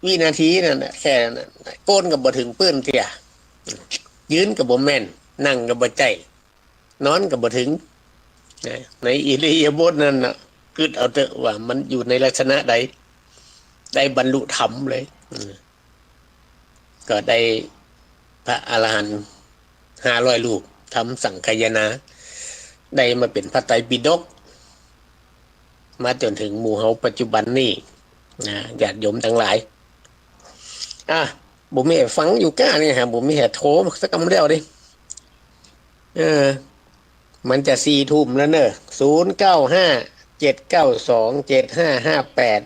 วินาทีนั้นน่ะ แค่นั้นน่ะ โกนก็บ่เถิงปื้นเตื้อ ยืนก็บ่แม่น นั่งก็บ่ใจ้ นอนก็บ่เถิง นะ ในอิริยาบถนั้นน่ะ กึ๊ดเอาเต๊อะว่ามันอยู่ในลักษณะใด ได้บรรลุธรรมเลย อืม ก็ได้พระอรหันต์ห้าร้อยรูป ทำสังฆายนา ได้มาเป๋นพระไตรปิฎก มาจ๋นเถิงหมู่เฮาปัจจุบันนี้นะ ญาติโยมตังหลาย อ่ะ บ่มีใผฟังอยู่ก้านี่ฮะ บ่มีใผโทรสักกำเดียวดิ เออ มันจะสี่ทุ่มแล้วเน่อ ศูนย์ เก้า ห้า เจ็ด เก้า สอง เจ็ด ห้า ห้า แปด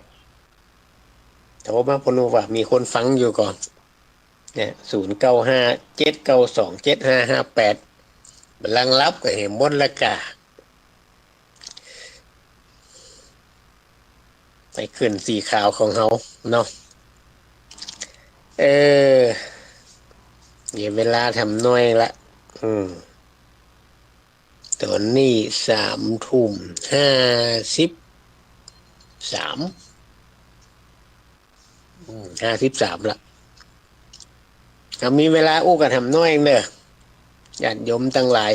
โทรมาพ่อหนุ่มว่ามีคนฟังอยู่ก่อ เนี่ย ศูนย์ เก้า ห้า เจ็ด เก้า สอง เจ็ด ห้า ห้า แปด บ่ลังหลับก็เหียมดละก้า ไปขึ้นสีขาวของเฮาเนาะ เออ เดี๋ยวเวลาทำน้อยละ อืม ต๋อนนี้สามทุ่มห้าสิบสาม อืม ห้าสิบสามละ ถ้ามีเวลาอู้กั๋นหำน้อยเองเน่อ ญาติโยมตังหลาย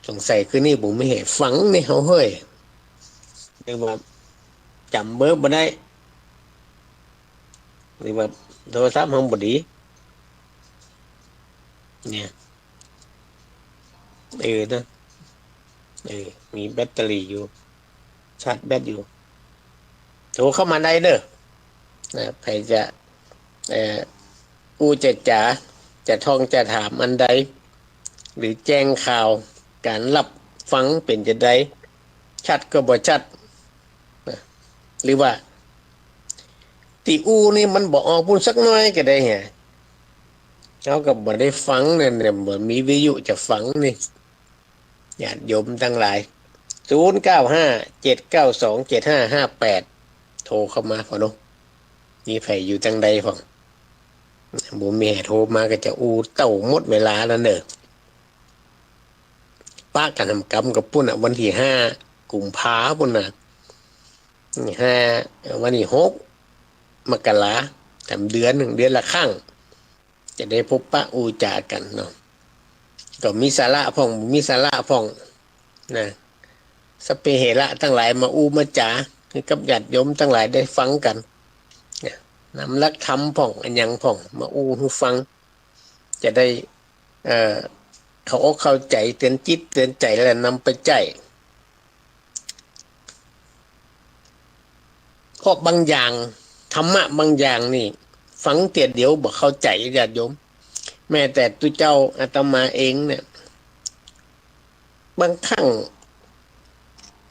สงสัยคืนนี้บ่มีใผฟังนี่เฮาเฮ้ย หรือว่าจ๋ำเบอร์บ่ได้ หรือว่าโทรศัพท์เฮาบ่ดี เนี่ย เออนะ เออ มีแบตเตอรี่อยู่ ชาร์จแบตอยู่ โทรเข้ามาได้เน่อ นะ ใผจะ เอ่อ อู้จะจ๋า จะท้องจะถามอันใด หรือแจ้งข่าวก๋านฮับฟังเป๋นจาใด ชัดก็บ่ชัด นะ หรือว่า ตี้อู้นี่มันบ่ออกปู้นสักหน้อยก็ได้เหีย เฮาก็บ่ได้ฟังเนี่ย เนี่ย บ่มีวิทยุจะฟังนี่ ญาติโยมตังหลาย ศูนย์ เก้า ห้า เจ็ด เก้า สอง เจ็ด ห้า ห้า แปด โทรเข้ามาพ่องเนาะ มีใผอยู่ตางใดพ่อง บ่มีใผโทรมาก็จะอู้เต้าหมดเวลาแล้วเน่อ ปะกั๋นหำกำกับปู้นน่ะ วันตี้ห้ากุมภาปู้นน่ะ ห้า วันตี้หกมกรา แถมเดือนนึ่ง เดือนละครั้ง จะได้พบปะอู้จ๋ากั๋นเนาะ ก็มีสาระพ่อง บ่มีสาระพ่องนะ สัพเพเหระตังหลายมาอู้มาจ๋าหื้อกับญาติโยมตังหลายได้ฟังกั๋นนะ นำหลักธรรมพ่อง อะหยังพ่อง มาอู้หื้อฟัง จะได้ เอ่อ เข้าอกเข้าใจ๋ เตื๋อนจิตเตื๋อนใจ๋ แล้วนำไปใจ๊ เพราะบางอย่าง ธรรมะบางอย่างนี่ ฟังเตื้อเดียวบ่เข้าใจ๋ ญาติโยม แม้แต่ตุ๊เจ้าอาตมาเองเนี่ย บางครั้ง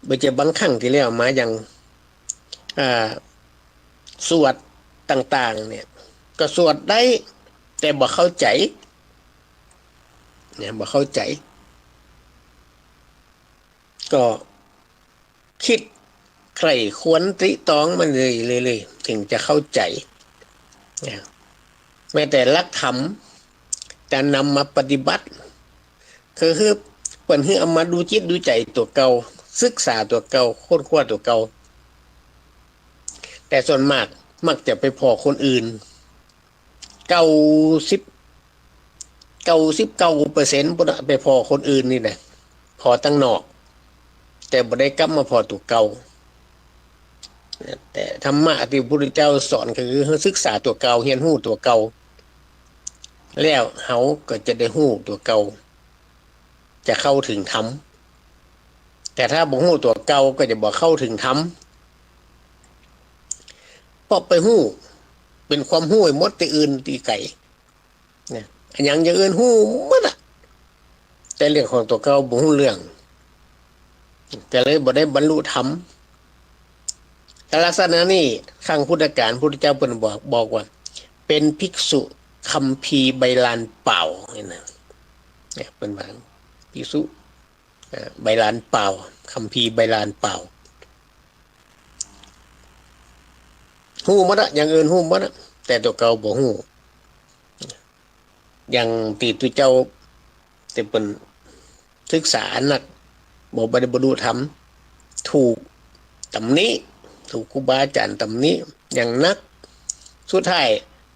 บ่ใจ้บางครั้ง ตี้แล้วมาอย่าง อ่า สวดต่างๆ เนี่ย ก็สวดได้ แต่บ่เข้าใจ๋ เนี่ย บ่เข้าใจ๋ ก็กึ๊ดใค่ควรตริตรองมันเรื่อยๆ เรื่อยๆ เถิงจะเข้าใจ๋นะ แม้แต่หลักธรรม จะนำมาปฏิบัติ คือ คือเปิ้นหื้อเอามาดูจิตดูใจ๋ตั๋วเก่า ศึกษาตั๋วเก่า ค้นคว้าตั๋วเก่า แต่ส่วนมากมักจะไปผ่อคนอื่น เก้าสิบ เก้าสิบเก้าเปอร์เซ็นต์ ปู้นน่ะ ไปผ่อคนอื่นนี่นะ ผ่อตังนอก แต่บ่ได้กลับมาผ่อตั๋วเก่า แต่ธรรมะตี้พระพุทธเจ้าสอนก็คือหื้อศึกษาตั๋วเก่า เฮียนฮู้ตั๋วเก่า แล้วเฮาก็จะได้ฮู้ตั๋วเก่า จะเข้าเถิงธรรม แต่ถ้าบ่ฮู้ตั๋วเก่าก็จะบ่เข้าเถิงธรรม เพราะไปฮู้ เป๋นความฮู้หมดตี้อื่นตี้ไก๋ นะ อะหยังอย่างอื่นฮู้หมดอะ แต่เรื่องของตั๋วเก่าบ่ฮู้เรื่อง ก็เลยบ่ได้บรรลุธรรม แต่ลักษณะนี้ ครั้งพุทธกาล พุทธเจ้าเปิ้นบอก บอกว่า เป๋นภิกษุคัมภีร์ใบลานเปล่า เนี่ยนะ เนี่ย เปิ้นว่า ภิกษุ อ่า ใบลานเปล่า คัมภีร์ใบลานเปล่า ฮู้หมดอะ อย่างอื่นฮู้หมดอะ แต่ตั๋วเก่าบ่ฮู้ อย่างตี้ตุ๊เจ้า ตี้เปิ้นศึกษานัก บ่ บ่ได้บรรลุธรรม ถูกตำหนิ ถูกครูบาอาจ๋ารย์ตำหนิอย่างนัก สุดท้าย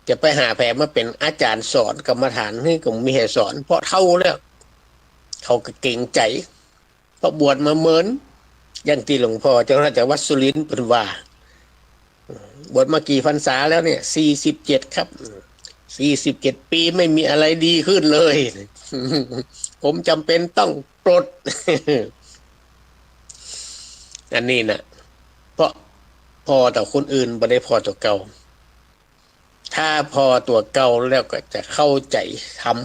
จะไปหาใผมาเป๋นอาจ๋ารย์สอนกรรมฐานหื้อ ก็บ่มีใผสอน เพราะเฒ่าแล้ว เขาก็เกรงใจ๋ เพราะบวชมาเมิน อย่างตี้หลวงพ่อเจ้าราชวัตรสุรินทร์เปิ้นว่า บวชมากี่พรรษาแล้วเนี่ย สี่สิบเจ็ด ครับ สี่สิบเจ็ด ปีไม่มีอะไรดีขึ้นเลย ผมจำเป็นต้องปลด อันนี้นะ เพราะผ่อต่อคนอื่นบ่ได้ผ่อต่อเก่า ถ้าผ่อตั๋วเก่าแล้วก็จะเข้าใจ๋ธรรม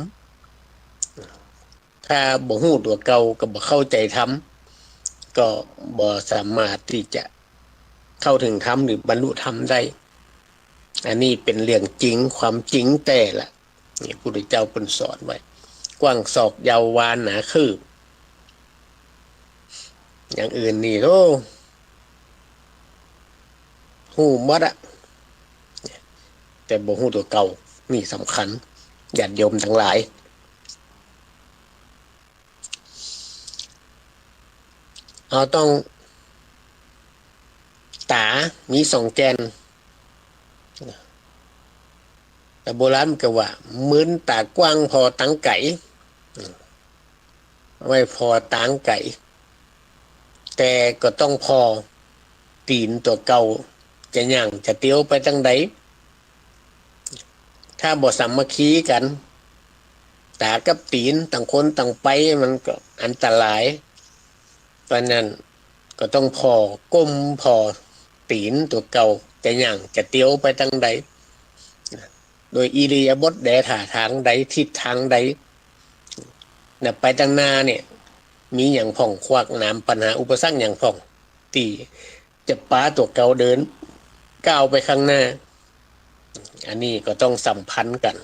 ถ้าบ่ฮู้ตั๋วเก่าก็บ่เข้าใจ๋ธรรม ก็บ่สามารถตี้จะเข้าเถิงธรรมหรือบรรลุธรรมได้ อันนี้เป๋นเรื่องจริง ความจริงแต๊ละ นี่พุทธเจ้าเปิ้นสอนไว้ กว้างศอกยาววาหนาคืบ อย่างอื่นนี่ โอ้ ฮู้หมดอะ แต่บ่ฮู้ตั๋วเก่า นี่สำคัญ ญาติโยมตังหลาย เฮาต้อง ต๋ามีสองแก่น แต่โบราณก็ว่า มืนต๋ากว้างผ่อตังไก๋ ไว้ผ่อตังไก๋ แต่ก็ต้องผ่อตี๋นตั๋วเก่า จะย่างจะเตียวไปตังใด ถ้าบ่สามัคคีกั๋น ต๋ากับตี๋นต่างคนต่างไป มันก็อันตราย เพราะนั้นก็ต้องผ่อ ก้มผ่อตี๋นตั๋วเก่า จะย่างจะเตียวไปตังใด โดยอิริยาบถใด ท่าตางใด ทิศตางใด น่ะ ไปตังหน้าเนี่ย มีหยังพ่อง ขวากหนาม ปัญหาอุปสรรคหยังพ่อง ตี้จะปาตั๋วเก่าเดินก้าวไปข้างหน้า อันนี้ก็ต้องสัมพันธ์กั๋น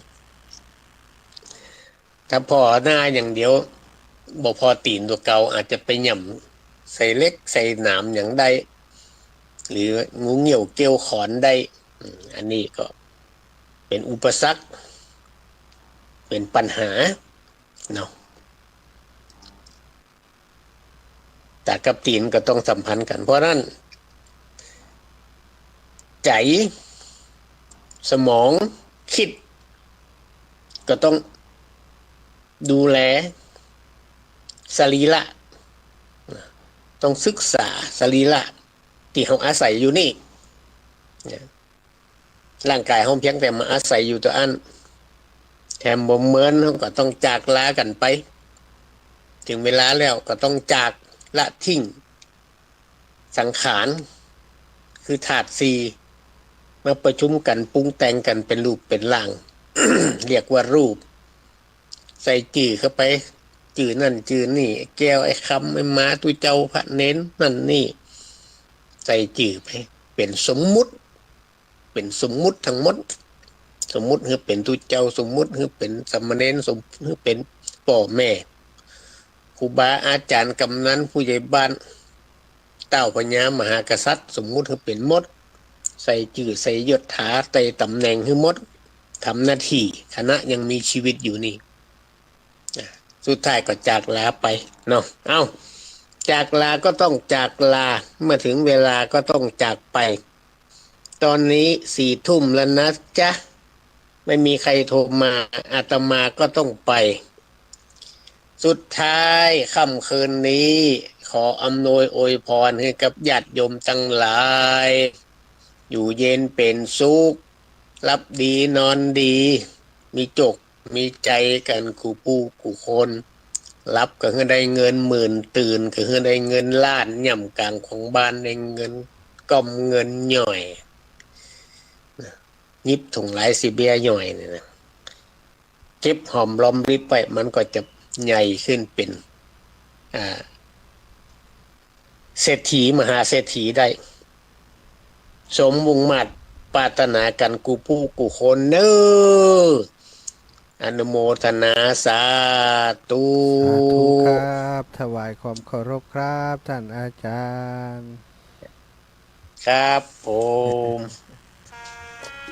ถ้าผ่อหน้าอย่างเดียว บ่ผ่อตี๋นตั๋วเก่า อาจจะไปหย่ำใส่เหล็กใส่หนามหยังได้ หรืองูเงี้ยวเกี้ยวขอนได้ อืม อันนี้ก็เป๋นอุปสรรค เป๋นปัญหาเนาะ ต๋ากับตี๋นก็ต้องสัมพันธ์กั๋น เพราะนั้น ใจ๋ สมอง กึ๊ด ก็ต้องดูแล สรีระ ต้องศึกษาสรีระ ตี้เฮาอาศัยอยู่นี่ ร่างก๋ายเฮาเพียงแต่มาอาศัยอยู่เต้าอั้น แถมบ่เมิน เฮาก็ต้องจากลากั๋นไป เถิงเวลาแล้วก็ต้องจากละทิ้ง สังขาร คือธาตุสี่ มาประชุมกั๋นปรุงแต่งกั๋นเป๋นรูปเป๋นร่าง เรียกว่ารูป ใส่จื้อเข้าไป จื้อนั่นจื้อนี่ แก้ว ไอ้คำ ไอ้หมา ตุ๊เจ้า พระเณร นั่นนี่ ใส่จื้อไป เป๋นสมมุติ เป๋นสมมุติตังหมด สมมุติหื้อเป๋นตุ๊เจ้า สมมุติหื้อเป๋นสามเณร สมมุติหื้อเป๋นป้อแม่ ครูบาอาจ๋ารย์ กำนัน ผู้ใหญ่บ้าน เต้าพญามหากษัตริย์ สมมุติหื้อเป๋นหมด ใส่จื้อใส่ยศถา ใส่ต๋ำแหน่งหื้อหมด ทำหน้าตี้ ขณะยังมีชีวิตอยู่นี่ อ่ะ สุดท้ายก็จากลาไปเนาะ เอ้า จากลาก็ต้องจากลา เมื่อถึงเวลาก็ต้องจากไป ตอนนี้สี่ทุ่มแล้วนะจ๊ะ ไม่มีใครโทรมา อาตมาก็ต้องไป สุดท้ายค่ำคืนนี้ ขออำนวยอวยพรหื้อกับญาติโยมตังหลาย อยู่เย็นเป๋นสุข หลับดีนอนดี มีโจคมีใจ๋กั๋นกู้ผู้กู้คน หลับก็หื้อได้เงินหมื่น ตื่นก็หื้อได้เงินล้าน ย่ำก๋างของบ้านได้เงินก้อมเงินหย่อย นะ หยิบถุงลายสีเบี้ยหย่อยนี่นะ เก็บหอมรอมริบไว้ มันก็จะใหญ่ขึ้นเป๋น อ่า เศรษฐี มหาเศรษฐีได้ สมมุ่งมาดปรารถนากั๋นกู้ผู้กู้คนเน้อ อนุโมทนาสาธุ สาธุครับ ถวายความเคารพครับ ท่านอาจ๋ารย์ ครับผม